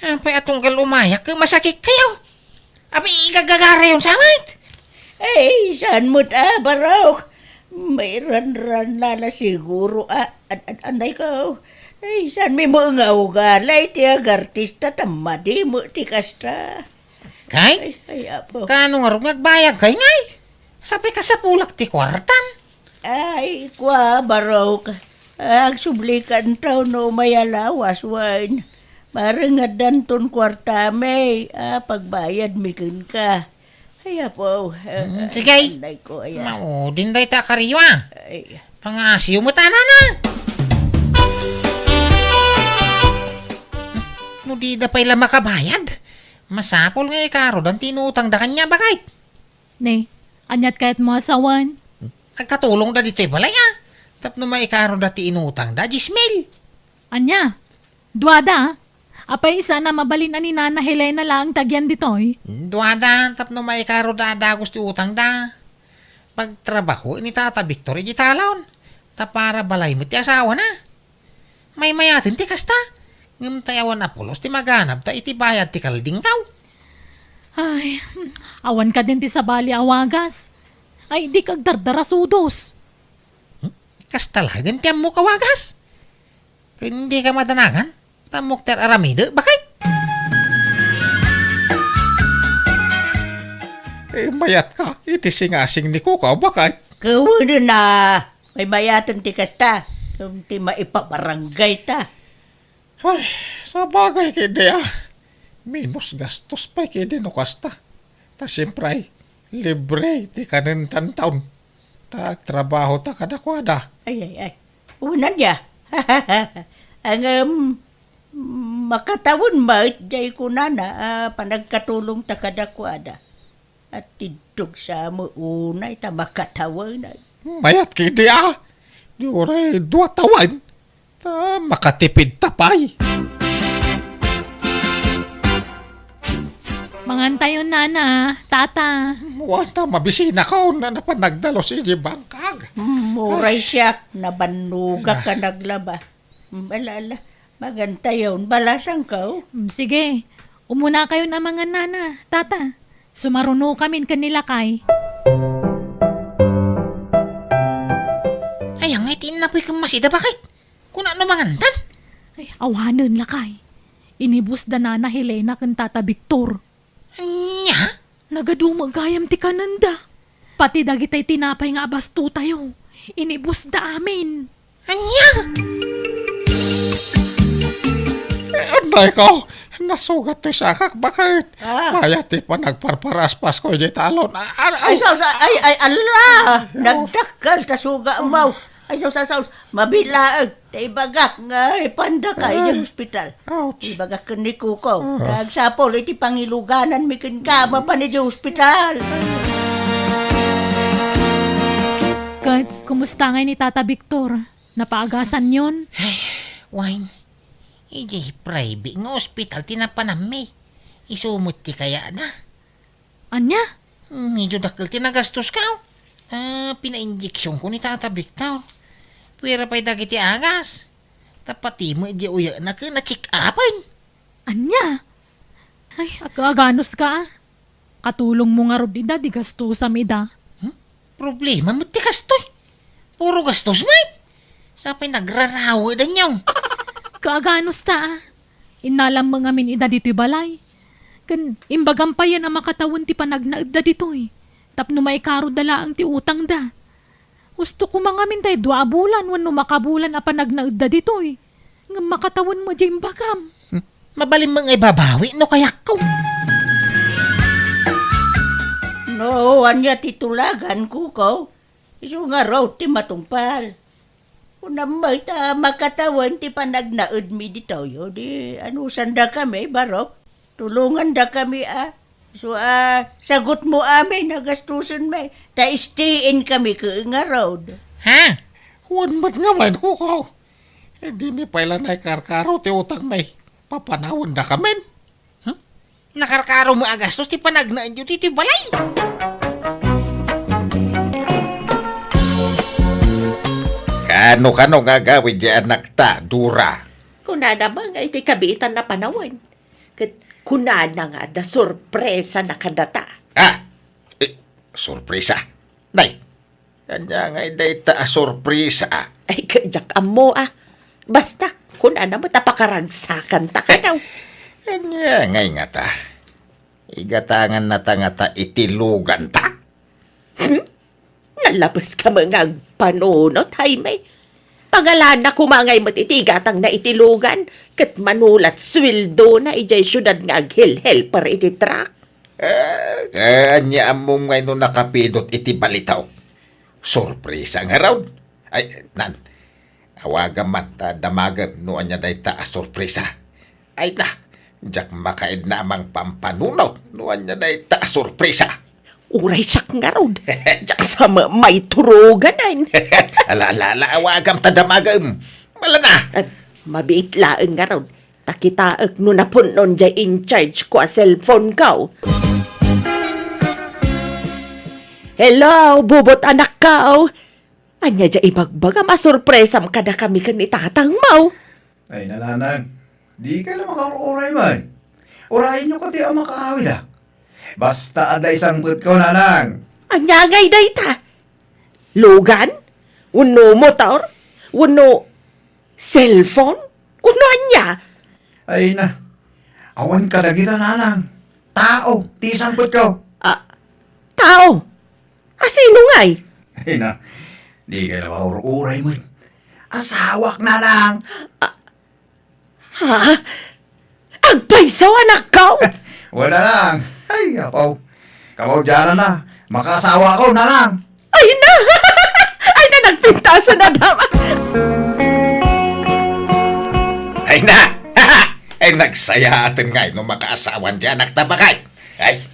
Apay a tunggal umayak, masakit kayo. Abi, igagagarayon sa met? Ay, saan met a, Barok? Mairanran la siguro a, an-, an-, anday ko. Ay, saan mi met nga ugali ti agartista ta madi met ti kasta? Kay? Ay, ay, apo. Kaano ngarud nga agbayag kay ngay? Sapay kasapulak ti kuartam. Ay, kua, Barok. Agsubli kanto no may alawas, wen. Mareng addanton kuartami a pagbayadmi kenka. Ay, apo, eh, Mm, eh, sige, ay. Anday ko, aya. Maudin dayta a kariwa. Ay. Pangasiw met a, nana. No dida pay la makabayad, masapul nga ikarudan ti inutangda kaniak, baket. Ne, aniat kayatmo a sawen? Agkatulongda ditoy balay, a. Tapno maikaroda ti inutangda, dies mil. Ania? Duada? Apay saan a mabalin a ni Nana Helena laeng ti agian ditoy? Duada, tapno maikaroda a dagus ti utangda. Pagtrabaho ni Tata Victor iti talon. Ta para balay met ti asawana. Maymayaten ti kasta, ngem tay awan a pulos ti maganabta iti bayad ti kaldingkaw. Ay, awan kadin ti sabali a wagas. Ay, dika agdardarasudos. Hmm? Kasta laeng ti ammok a wagas? Ken dika madanagan? Ta ammok ti ar-aramidek, baket? Eh, mayatka iti singasing ni Kukaw, baket? Kawanen a. Maymayaten ti kasta, ken ti maipabarangay ta. Ay, sabagay ketdi a. Menos gastos pay ketdi no kasta. Ta siempre, libre ti kanentanton. Ta agtrabaho ta kadakuada. Ay, ay, ay. Unan ya. Ngem, makatawen met, jay kunana, a panagkatulong ta kadakuada. Atiddog sa mo unay ta makatawen ay. Mayat ketdi a. Di uray dua tawen. Ta makatipid ta pay. Mangantayon, nana, tata. Wa ta mabisinakon a napan nagdalus iti bangkag. Hmm, uray siak, nabannogak a naglaba. Hmm, ala, ala. Magantayon, balasangko. Mm, sige. Umunakayon a mangan, nana, tata. Sumarunokamin ken ni lakay. Ay, angay ti innapoy ken masida, baket? Kuna no mangantan? Ay, awanen, lakay. Inibusda nana Helena ken tata Victor. Ania? Nagadu met gayam ti kanenda. Pati dagitay tinapay nga abastotayo, inibusda amin. Ania? Eh, anday ko, nasugat toy sakak, baket? Ah. Mayat ti panagparparaspasko iti talon. Ah, ah, Ay, ah. Sa, sa, ay, ay, ala! Ay, oh. Nagdakkel ta suga mo. Ay, sus, sus, sus, mabilaeg. Ta ibagak nga ipanda ka Ah. iti ospital. Ouch. Ibagak ken ni Kuko. Ah. Ta agsapul iti pangilugananmi kenka mapan iti ospital. Ket, kumusta ngay ni Tata Victor? Napaagasanyon? Ay, wen. Idiay private nga ospital ti napananmi. Isu met ti kayatna. Ania? Medyo dakkel ti nagastoska. Ah, pinainjeksionko ni Tata Victor. Puera pay dagiti agas. Ta pati met idiay uyekna ket na-check-upan. Ania? Ay, aga-aganuska, a. Katulongmo ngarud ida, di gastosam ida. Hmm? Problema met ti kastoy. Puro gastos met. Sapay nagrarawedanyo. Kaaganusta, a. Innalam met ngamin ida ditoy balay. Ken imbagam payen a makatawen ti panagnaedda ditoy, tapno maikarudda laeng ti utangda. Husto koma ngamin tay dua a bulan wenno makabulan a panagnaedda ditoy. Ngem makatawen met diay imbagam. Hmm. Mabalin met nga ibabawi no kayatko. No, ania ti tulagan, Kuko? Isu ngarud ti matungpal. Kunam met ta makatawen ti panagnaedmi ditoy, o di anusandakami, barok? Tulongandakami a. So, a, sagutmo amin a gastusenmi, ta stay-in kami ket ngarud. Ha? Wen met ngamin, Koko. Eh, dimi pay la naikarkaro ti utangmi. Papanawendakamin. Hmm? Nakarkaro met a gastos ti panagnaenyo ditoy balay. Kano, kano nga agawid diay anakta, Dora? Kunana met nga iti kabiitan a panawen. Ket kunana nga adda sorpresana kadata. Ah! Eh, sorpresa? Nay, ania ngay dayta a sorpresa? Ay, ket diak ammo, a. Basta, kunana met a pakaragsakanta kano. Ania ngay ngata? Igatangannata ngata iti luganta? Hmm? Nalabeska met nga agpanunot, Jaime. Pangalana koma ngay met iti igatangna iti lugan, ket mano la ti sueldona idiay siudad nga aghelhelper iti truck. Eh, eh, ania ammom ngay no nakapidot iti balitaw? Sorpresa ngarud? Ay, nan, awagam man ta damagem no ania dayta a sorpresa. Ay na, diak makaidna a mangpampanunot no ania dayta a sorpresa. Uray siak ngarud, diak sa ma-, maituruganan. Ala, ala, ala, awagam ta damagem. Malana. At mabiit laeng ngarud, ta kitaek no napun-on diay in charge ko a cellphone ko. Hello, bubot anak ko. Ania diay ibagbagam a sorpresam kadakami ken ni tatangmo? Ay, nanang, dika la makaur-uray man. Urayenyo kadi a makaawid, a. Basta adda isangpetko, nanang. Ania ngay dayta? Lugan? Wenno motor? Wenno cellphone? Wenno ania? Ay na, awan kadagita, nanang. Tao ti isangpetko. Ah, tao? A sino ngay? Ay na, dika la makaur-uray man. Asawak, nanang. Ah, ha? Agpayso, anak ko? Wen, nanang. Ay, apo. Kamaudiananna, makaasawa ko, nanang. Ay na! Ay na, nagpintasan na dama. Ay na! Ay, nagsayaaten ngay no makaasawan diay anakta, baket. Ay,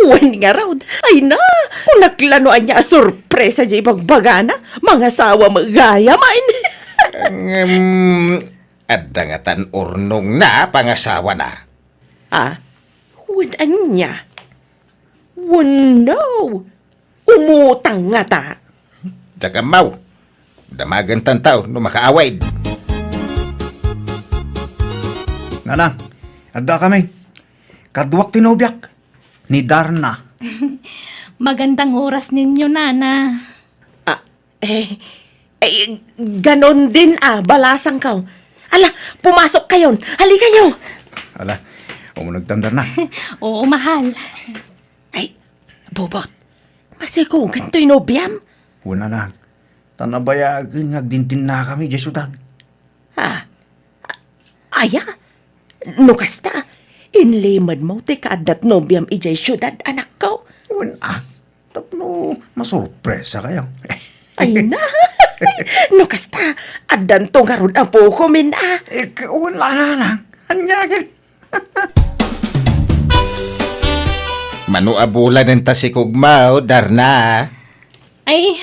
wen ngarud. Ay na! Kunak la no ania a sorpresa diay ibagbagana. Mangasawa met gayam, ay. Ngem, adda ngatan urnongna a pangasawana? Ah, wen ania? Wenno, umutang ngata? Diak ammo. Damagentan no makaawid. Nanang, addakami. Kaduak ti nobiak, ni Darna. Magandang oras ninyo, Nana. Ah, eh, eh, ganon din, a, balasangko. Ala, pumasok kayon. Halikayo. Ala, umunegtan, Darna. Oo, mahal. Ay, bubot. Masikugan toy nobiam? Wen, nanang. Ta nabayagen nga agdindinnakami idiay siudad. Ah, a-, aya? No kasta, inlimedmo ti kaaddat nobiam idiay siudad, anakko? Wen, a, tapno masorpresakayo. Ay na! No kasta, addanto ngarud a bukomin, a. Eh, k-, wen la, nanang. Ania ket? Mano a bulan enta sikugmo, Darna? Ay,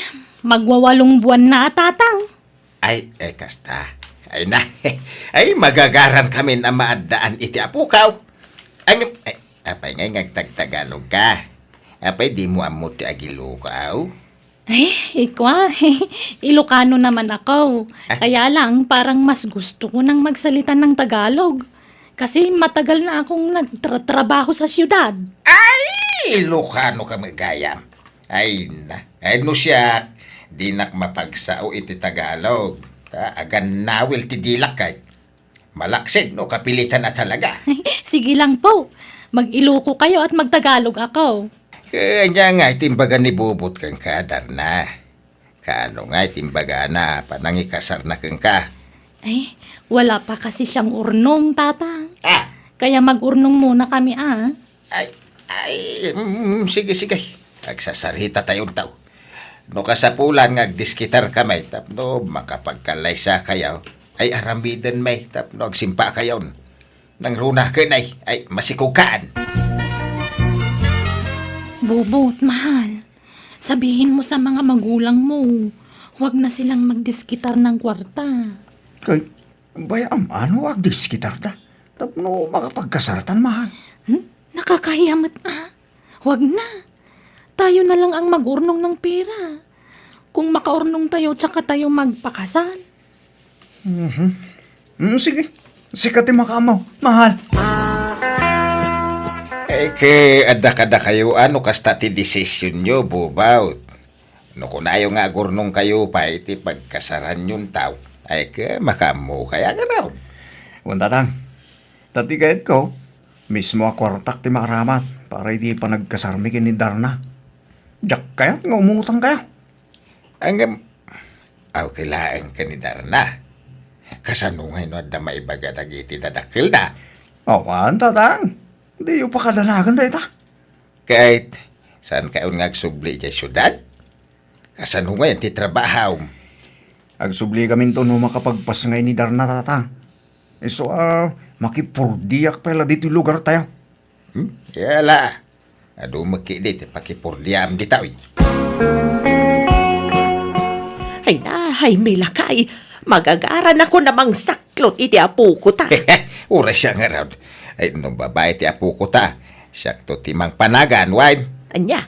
magwawalong buwan na a, Tatang. Ay, eh, kasta. Ay na. Ay, magagarankamin a maaddaan iti apokaw. Ang, eh, apay ngay nga agtagtagalogka? Apay dimo ammo ti agilokaw? Ay, ikwa, Ilocano naman ako. Ah. Kaya lang, parang mas gusto ko nang magsalita ng Tagalog. Kasi matagal na akong nagtratrabaho sa siyudad. Ay, Ilocano ka met gayam. Ay na, ay no siak, dinak mapagsao iti Tagalog. Ta, agannawil ti dilak kay. Malaksid no kapilitan a talaga. Sige lang po. Mag-Iloko kayo at magtagalog ako. Eh, ania nga iti imbaga ni Bubot kenka, Darna? Kaano nga iti imbagana a panangikasarna kenka? Ay, wala pa kasi siyang urnong, Tatang. Ah! Kaya mag-urnong muna kami, ah. Ay, ay, mm, sige, sige. Agsasarita tayo, tao. No kasapulan nga agdiskitarkami tapno makapagkallaysakayo, ay aramiden may tapno agsimpakayon. Nangruna ken ay, ay masikugkaan. Bubot, mahal, sabihin mo sa mga magulang mo, huwag na silang magdiskitar ng kwarta. Kay, bay-am, ano agdiskitarta? Tapno makapagkasartan, mahal. Hmm? Nakakahiya met, ah. Huwag na. Tayo na lang ang mag-urnong ng pera. Kung makaurnong tayo, tsaka tayo magpakasal. Mhm. Mm, sige. Sika ti makaammo, mahal. Ay, ke, adda kadakayo, ano kasta ti desisyonyo, Bubot? No kunayo nga agurnongkayo pay iti pagkasaranyon taw, ay, ke, makaammo kaya nga raw? Wen, Tatang. Ta ti kayatko, mismo a kuartak ti maaramat para iti panagkasarmi ken ni Darna. Diak kayat nga umutang kaya. Ngem, aw, ket laeng ken ni Darna. Kasano ngay no adda maibaga dagiti dadakkelda? Awan, Tatang. Diyo pakadanagan dayta. Ket, saan kayon nga agsubli idiay siudad? Kasano ngay ti trabahom? Agsubli kaminto no makapagpas ngay ni Darna, Tatang. Isu a, makipurdiak pay la ditoy lugartayo. Hmm? Kaya la, adu met ketdi ti pakipurdiam ditoy. Ay na, ay milakay. Magagaran ako na mangsaklot iti apoko ta. Uray siya ngarud. Ay, no babae ti apoko ta, siak to ti mangpanagan, wen? Ania?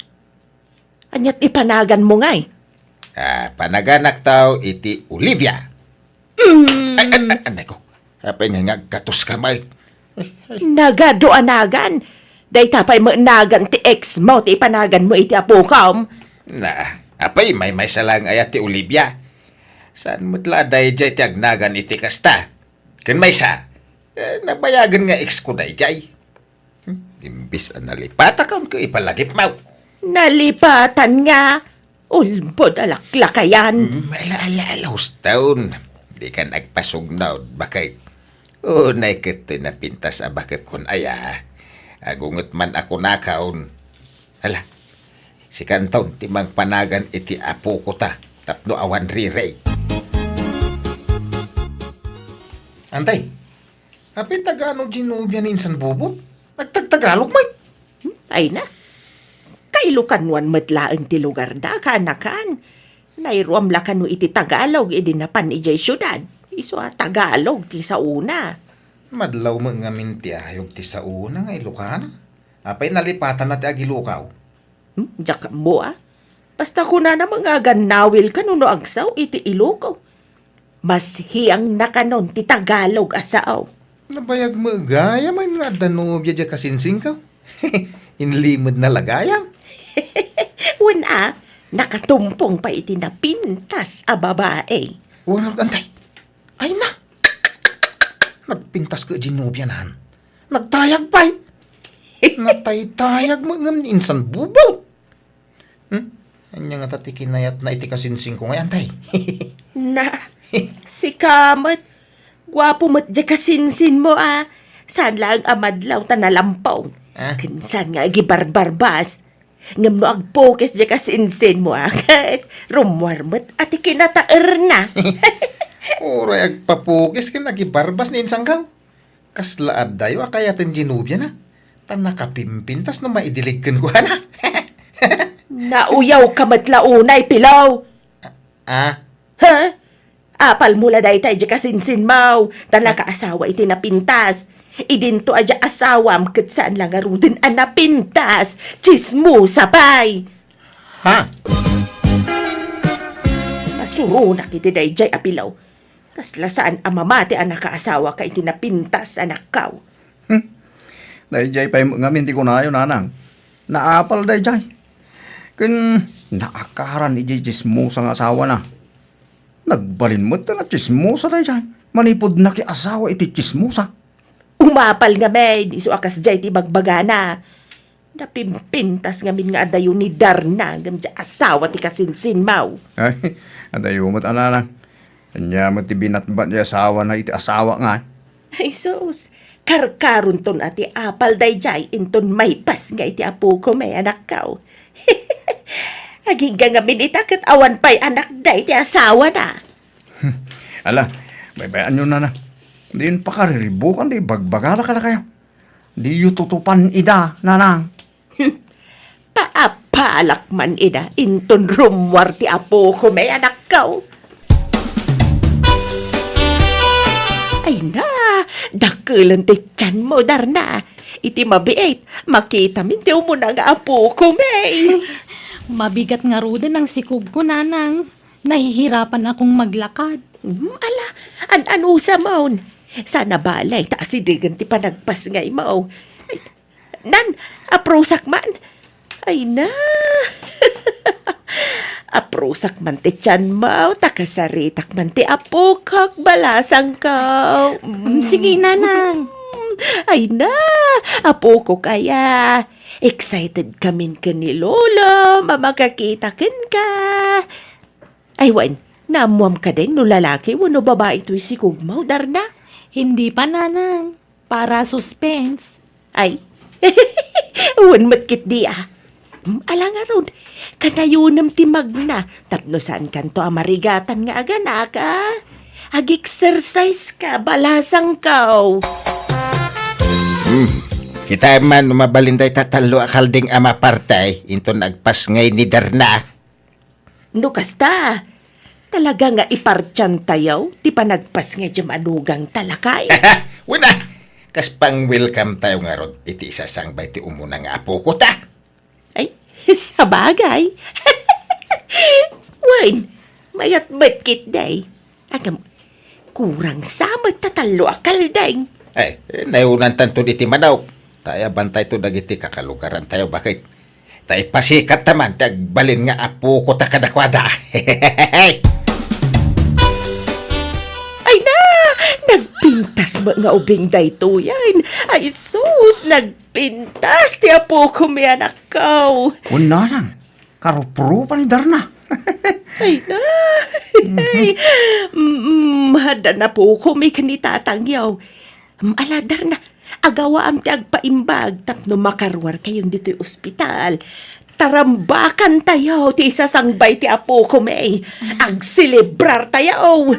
Ania ti panaganmo ngay? Ah, panaganak taw iti Olivia. Mm. Ay, ay, ay, anay ko. Apay nga nga agkatos ka, may. Nagadu a nagan. Dayta pay met nagan ti ex mo ti ipanaganmo iti apokom. Na, apay maymaysa lang aya ti Olivia. Saan met la dayjay ti agnagan iti kasta? Ken maysa, eh, nabayagen nga ex ko dayjay. Imbis a nalipatan ka, ipalagipmaw. Nalipatan nga? Ulbod a laklakayan. Mm, ala, ala, ala, hustaon. Di ka nagpasugnaw, baket. Unay ket toy napintas a baket kun aya. Agunget man a kunakaon. Ala, sikanton ti mangpanagan iti apoko ta tapno awan rirey. Antay, Apay, Tagalog ti nobia ni insan Bubot? Nagtagtagalog met. Hmm, ay na. Kailokanuan met laeng ti lugarda, kaanakan. Nairuam la kano iti Tagalog idi napan idiay siudad. Isu a Tagalog ti saona. Madlaw met ngamin ti ayog ti saona nga Ilokana. Apay, nalipatanna ti agilokaw? Hmm, diak ammo a. Basta kunana met nga agannawil kano no agsaw iti Iloko. Masiangna kanon ti Tagalog a sao. Nabayag met gayam nga adda nobia diay kasinsingko. Inlimedna la gayam. Wen a, nakatumpong pay iti napintas a babae. Wen, antay. Ay na! Nagpintas ket diay nobianan. Nagtayag pay. Nataytayag met ngem ni insan Bubot. Hmm? Ania ngata ti kinayatna iti kasinsingko ngay, antay? Na, sika met. Guapo met diay kasinsinmo a. Saan laeng a madlaw ta nalampong. Ah? Ken saan nga agibarbarbas. Ngem no agpukis diay kasinsinmo a, ket rummuar met a ti kinataerna. Uray agpapukis ken agibarbas ni insangkaw. Kasla addayo a kayaten diay nobiana. Ta nakapimpintas no maidilig kenkuana. Nauyawka met la unay, Pilaw. Ah? Ha? Apalmo la dayta idiay kasinsinmo, ta nakaasawa iti napintas. Idinto a diay asawam ket saan la ngaruden a napintas. Tsismosa pay. Ha? Masuronak iti daydiay a Pilaw. Kasla saan a mamati a nakaasawaka iti napintas, anakko. Hmm. Daydiay pay met ngamin ti kunayo, nanang. Naapal daydiay. Ken naakaran idiay tsismosa nga asawana. Nagbalin met ta natsismosa daydiay. Manipud nakiasawa iti tsismosa. Umapal ngamin, isu a kasdiay ti ibagbagana. Napimpintas ngamin nga adayo ni Darna ngem diay asawa ti kasinsinmo. Ay, adayo met a nanang. Ania met ti binatbat ti asawana iti asawak ngay? Ay sus, karkaronton a ti apal daydiay inton maipas nga iti apokon, anakko. Agingga ngamin ita ket awan pay anakda iti asawana. Hmm. Ala, baybayanyo, Nanang. Diyon pakariribukan ti ibagbagada kadakayo. Diyo tutupan ida, Nanang. Paapalak man ida, inton rummuar ti apoko met, anakko. Ay na, dakelen ti tianmo, Darna. Iti mabiit, makitamin ti umuna nga apoko met. Mabigat ngaruden ang sikogko, Nanang. Nahihirapan akong maglakad. Hmm, ala, an-anusamon. Saan a balay ta asidegen ti panagpasngaymo. Ay, nan, aprusak man. Ay na. Aprusak man ti tianmo, ta kasaritak man ti apokok, balasangko. Mm, sige, Nanang. Mm, ay na, apokok aya. Excited kamin ken ni Lolo a makakita kenka. Ay, wen, naammuam kadin no lalaki wenno babai toy sikogmo, Darna? Hindi pa, Nanang. Para suspense. Ay, wen met ketdi, a. Hmm, ala ngarud, kanayonem ti magna tapno saankanto a marigatan nga aganak, a. Ag-exercise ka, balasangko. Hmm. Kitaem man no mabalin dayta tallo a kalding a mapartay inton agpasngay ni Darna. No kasta, talaga nga ipartiantayo ti panagpasngay diay manugangta, lakay. Wen a, kas pang-welcome tayo ngarud iti isasangbay ti umuna nga apokota. Ay, sabagay. Wen, mayat met ketdi. Agam, kurang sa met ta tallo a kalding. Ay, eh, nayunantanto iti manok. Ta ayabantayto dagiti kakalugarantayo, baket. Ta ipasikatta man ti agbalin nga apokota kadakuada. Ay na! Nagpintas met nga ubing daytoyen. Ay sus, nagpintas ti apoko met, anakko. Wen, Nanang, karuprupa ni Darna. Ay na! Mhm. Mm, adda apoko met ken ni tatangyo. Mm, ala, Darna, agawaam ti agpaimbag tapno makaruarkayon ditoy ospital. Ta rambakantayo ti isasangbay ti apoko met. Agselebrartayo.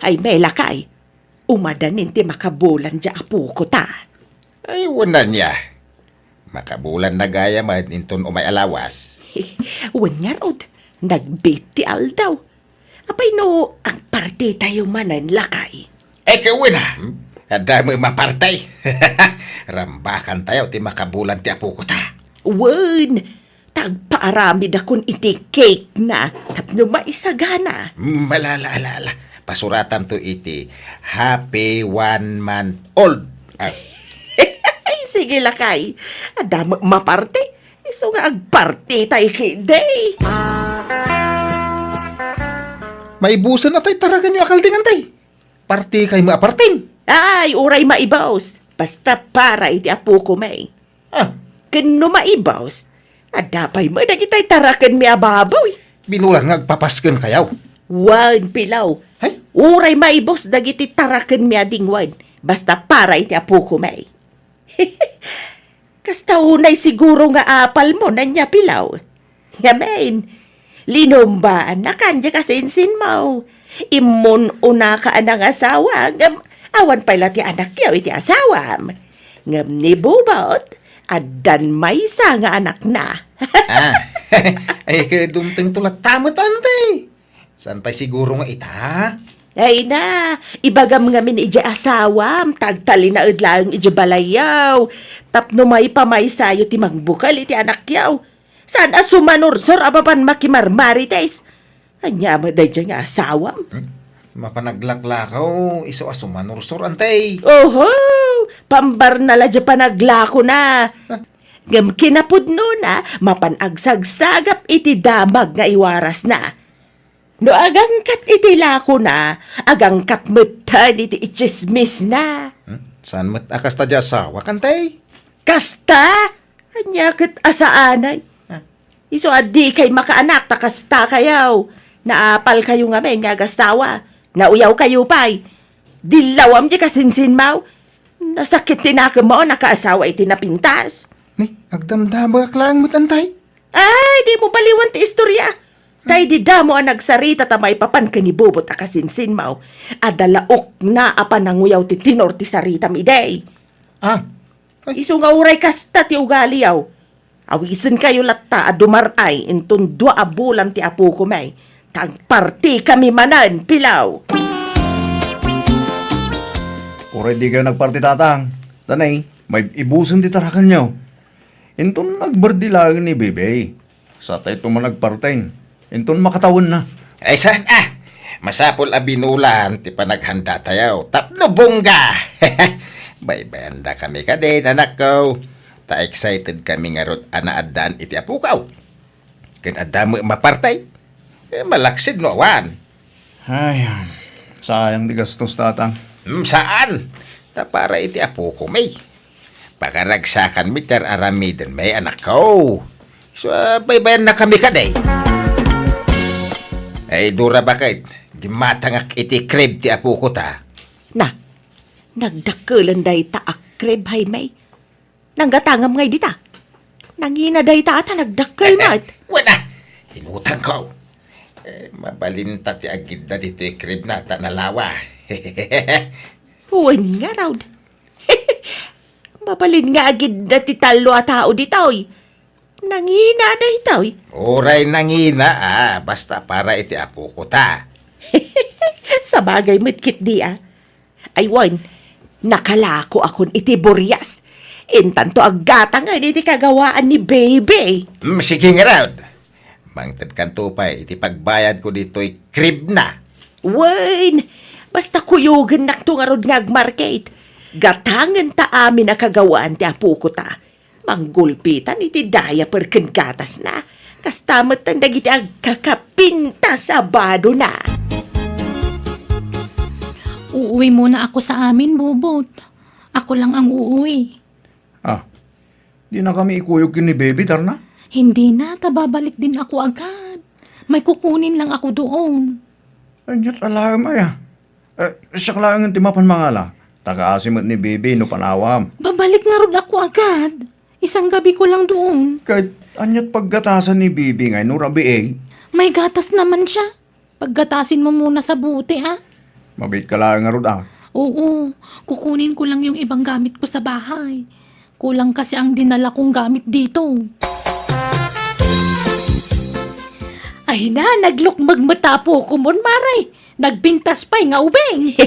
Ay met, lakay, umadanin ti makabulan diay apokota. Ay, wen ania. Makabulanna gayam inton umay a lawas. Wen ngarud, nagbiit ti aldaw. Apay no agpartitayo manen, lakay? Ay, wen a. Adda met mapartay. Rambakantayo ti makabulan ti apokota. Wen, ta agpaaramidakon iti cake na tapno maisagana. Mm, ala, ala, ala, ala. Pasuratamto iti happy one month old. Ah. Ay, sige, lakay. Adda met maparti. Isu nga agpartitayo ketdi. Maibusen a tay tarakenyo a kalding, tay. Partikay met a partin. Ay, uray maibus. Basta para iti apoko met. Ah. Ken no maibus, adda pay met dagiti tarakenmi a baboy. Binulan nga agpapaskenkayo. Wen, Pilaw. Ay? Uray maibus dagiti tarakenmi a dingwen. Basta para iti apoko met. Kasta unay siguro nga apalmo, ania, Pilaw? Ngamin, linumbaannakan diay kasinsinmo. Immun-unaka a nangasawa, ngem awan pay la ti anakyo iti asawam. Ngem ni Bubot, addan maysa nga anakna. Ah, ay, ket dumtengto latta met, anti. Saan pay siguro nga ita? Ay na, ibagam ngamin idiay asawam, ta agtalinaed laeng idiay balayyo. Tapno maipamaysayo ti mangbukel iti anakyo. Saan a sumanursor a mapan makimarmarites. Ania met daydiay nga asawam? Hmm? Mapan aglaklakaw, isu a sumanursor, anti. Oho! Pambarna la diay panaglakona. Ah. Ngem kinapudnona, mapan agsagsagap iti damag nga iwarasna. No agangkat iti lakona, agangkat metten iti itsismisna. Hmm? Saan met a kasta diay asawak, anti? Kasta? Ania ket a saanen? Ah. Isu a dikay makaanak ta kastakayo. Naapalkayo ngamin nga agasawa. Nauyawkayo pay. Dillawam diay kasinsinmo. Nasakit ti nakemmo a nakaasawa iti napintas. Agdamdamagak laeng met, Antay. Ay, dimo baliwan ti istorya. Tay di damo a nagsarita ta maipapan ken ni Bubot a kasinsinmaw. Adda laokna a pananguyaw ti tenor ti saritam idi. Ah. Ay. Isu nga uray kasta ti ugaliyo. Awisenkayo latta a dumar-ay inton dua a bulan ti apokami. Ta agpartikami manen, Pilaw. Uray dikayo nagparti, Tatang. Tanay, may ibusen ti tarakenyo. Inton nagbardi laeng ni Bebe, satayto man agparten. Inton makatawenna. Ay, saan, ah? Masapul a binulan ti panaghandatayo tapno bongga. Baybayandakami kadin, anakko. Ta excited kami ngarud a naaddaan iti apokaw. Ken adda met mapartay, eh, malaksid no awan. Ay, sayang ti gastos, Tatang. Hmm, saan? Ta para iti apokomi. Pakaragsakanmi ti ar-aramidenmi, anakko. So, ah, baybayannakami kadi. Ay, Dora, baket? Gimmatangak iti crib ti apoko ta. Na, nagdakkelen dayta a crib, Jaime. Nanggatangam ngay dita. Nangina dayta a ta nagdakkel met. Wen a, inutangko. Eh, mabalinta ti agidda ditoy crib na ta nalawa. Wen ngarud. Mabalin nga agidda ti tallo a tao ditoy. Nangina daytoy. Uray nangina, ah, basta para iti apoko ta. Sabagay met ketdi, ah. Ay wen, nakalakoakon iti burias. Intanto aggatangen iti kagawaan ni Baby. Mm, sige ngarud. Mangtedkanto pay iti pagbayadko ditoy crib na. Wen, basta kuyogennakto ngarud nga agmarket. Gatangenta amin a kagawaan ti apoko ta. Manggulpitan iti diaper ken gatasna. Kasta metten dagiti agkakapintas a badona. Uuwi muna ako sa amin, Bubot. Ako lang ang uuwi. Ah, dinakami ikuyog ken ni Baby, Darna? Hindi na, ta babalik din ako agad. May kukunin lang ako doon. Ania't alaem aya? Eh, siak laengen ti mapan mangala. Tagaasi met ni Bibi no panawam. Babalik ngarud ako agad. Isang gabi ko lang doon. Ket ania't paggatasan ni Bibi ngay no rabii? May gatas naman siya. Paggatasin mo muna sa bote, ah. Mabiit ka laeng ngarud, ah. Oo, kukunin ko lang yung ibang gamit ko sa bahay. Kulang kasi ang dinala kong gamit dito. Ay na, naglukmeg met a apokon, Mare. Nagpintas pay nga ubing.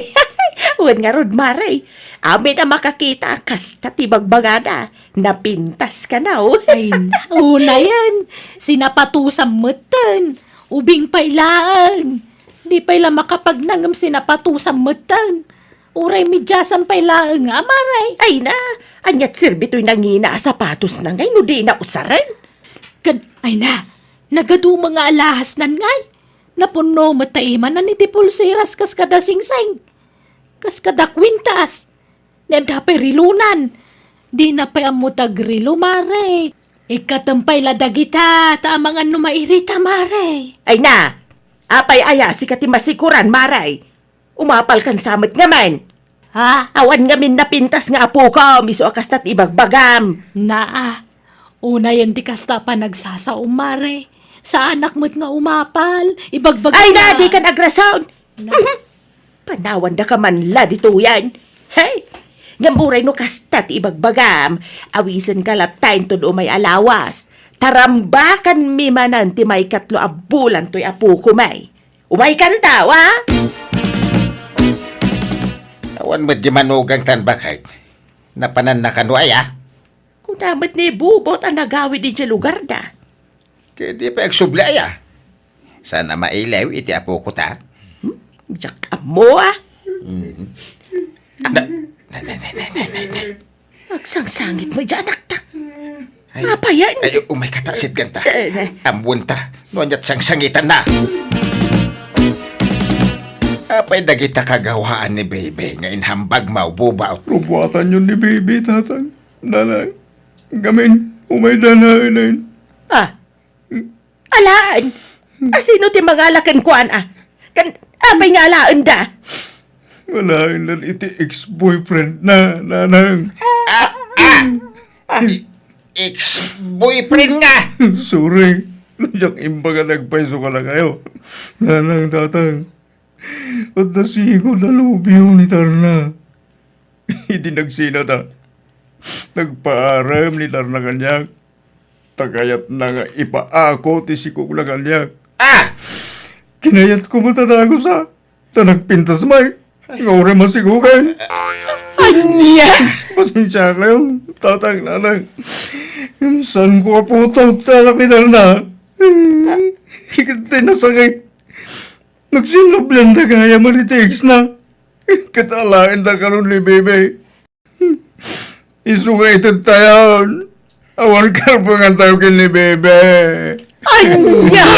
Wen ngarud, Mare. Amin a makakita, kasta ti bagbagada. Napintas kano. Ay na, unayen. Sinapatusam metten. Ubing pay laeng. Di pay la makapagnangem sinapatusam metten. Uray mediasam pay laeng, a, Mare. Ay na, ania't serbi toy nangina a sapatosna ngay no dina usaren? Ket, ay na, nagaduma nga alahasnan ngay. Napunno met ta imanan iti pulseras kas kada singsing. Kas kada kwintas. Ni adda pay relonan. Dina pay ammo ti agrelo, Mare. Ikkatem pay la dagita, ta amangan no mairita, Mare. Ay na, apay aya sika ti masikoran, Mare? Umapalkan sa met ngamin. Ha? Awan ngamin napintas nga apokom, isu a kasta ti ibagbagam. Naa, unayen ti kasta a panagsasaom, Mare. Saanak met nga umapal. Ibagbagam. Ay na, dikan agrason. Na. Panawandaka man la ditoyen. Hey! Ngem uray no kasta ti ibagbagam, awisenka latta inton umay a lawas. Tarambakanmi manen ti maikatlo a bulan toy apokomi. Umaykanto, a? Awan met di manugangtan, baket. Napananna kano aya? Kuna met ni Bubot a nagawid idiay lugarda. Ket di pay agsubli aya? Saan a mailew iti apoko ta? Hmm? Diak ammo, a? Mm. Na, na, na, na. Agsangsangit met diay anakta. Ay, apayen? Ay, umayka ta, sitganta. Eh, eh. Ammoenta, no ania't sangsangitanna. Apay dagita kagawaan ni Bebe nga inhambagmo, Bubot? Rubuatanyon ni Bebe, Tatang. Nanang, ngamin, umayda laeng. Ah, alaen. Asino ti mangala kenkuana? Kan, apay nga alaenda? Alaen iti ex-boyfriend na, Nanang. Ah, ah! Ah. I-, ex-boyfriend nga. Sorry. Diak imbag a nagpaiso kadakayo. Nanang, tatang. Adda sigud a lubyo ni Tarna. Idi nagsinata, nagpaaram ni Tarna kaniak. Ta kayatna nga ipaako ti sikog na kaniak. Ah! Kinayatko met a dagus a. Ta nagpintas met nga uray masigugan. Ania? Pasensiakayon, tatang, nanang. Ngem saanko a putot ti anak ni Tarna. Ket ti nasakit, nagsinnublianda gayam a ti ex na. Ket alaenda karon ni Bebe. Isu nga itedtayon. Awan karbengantayo ken ni Bebe. Ania?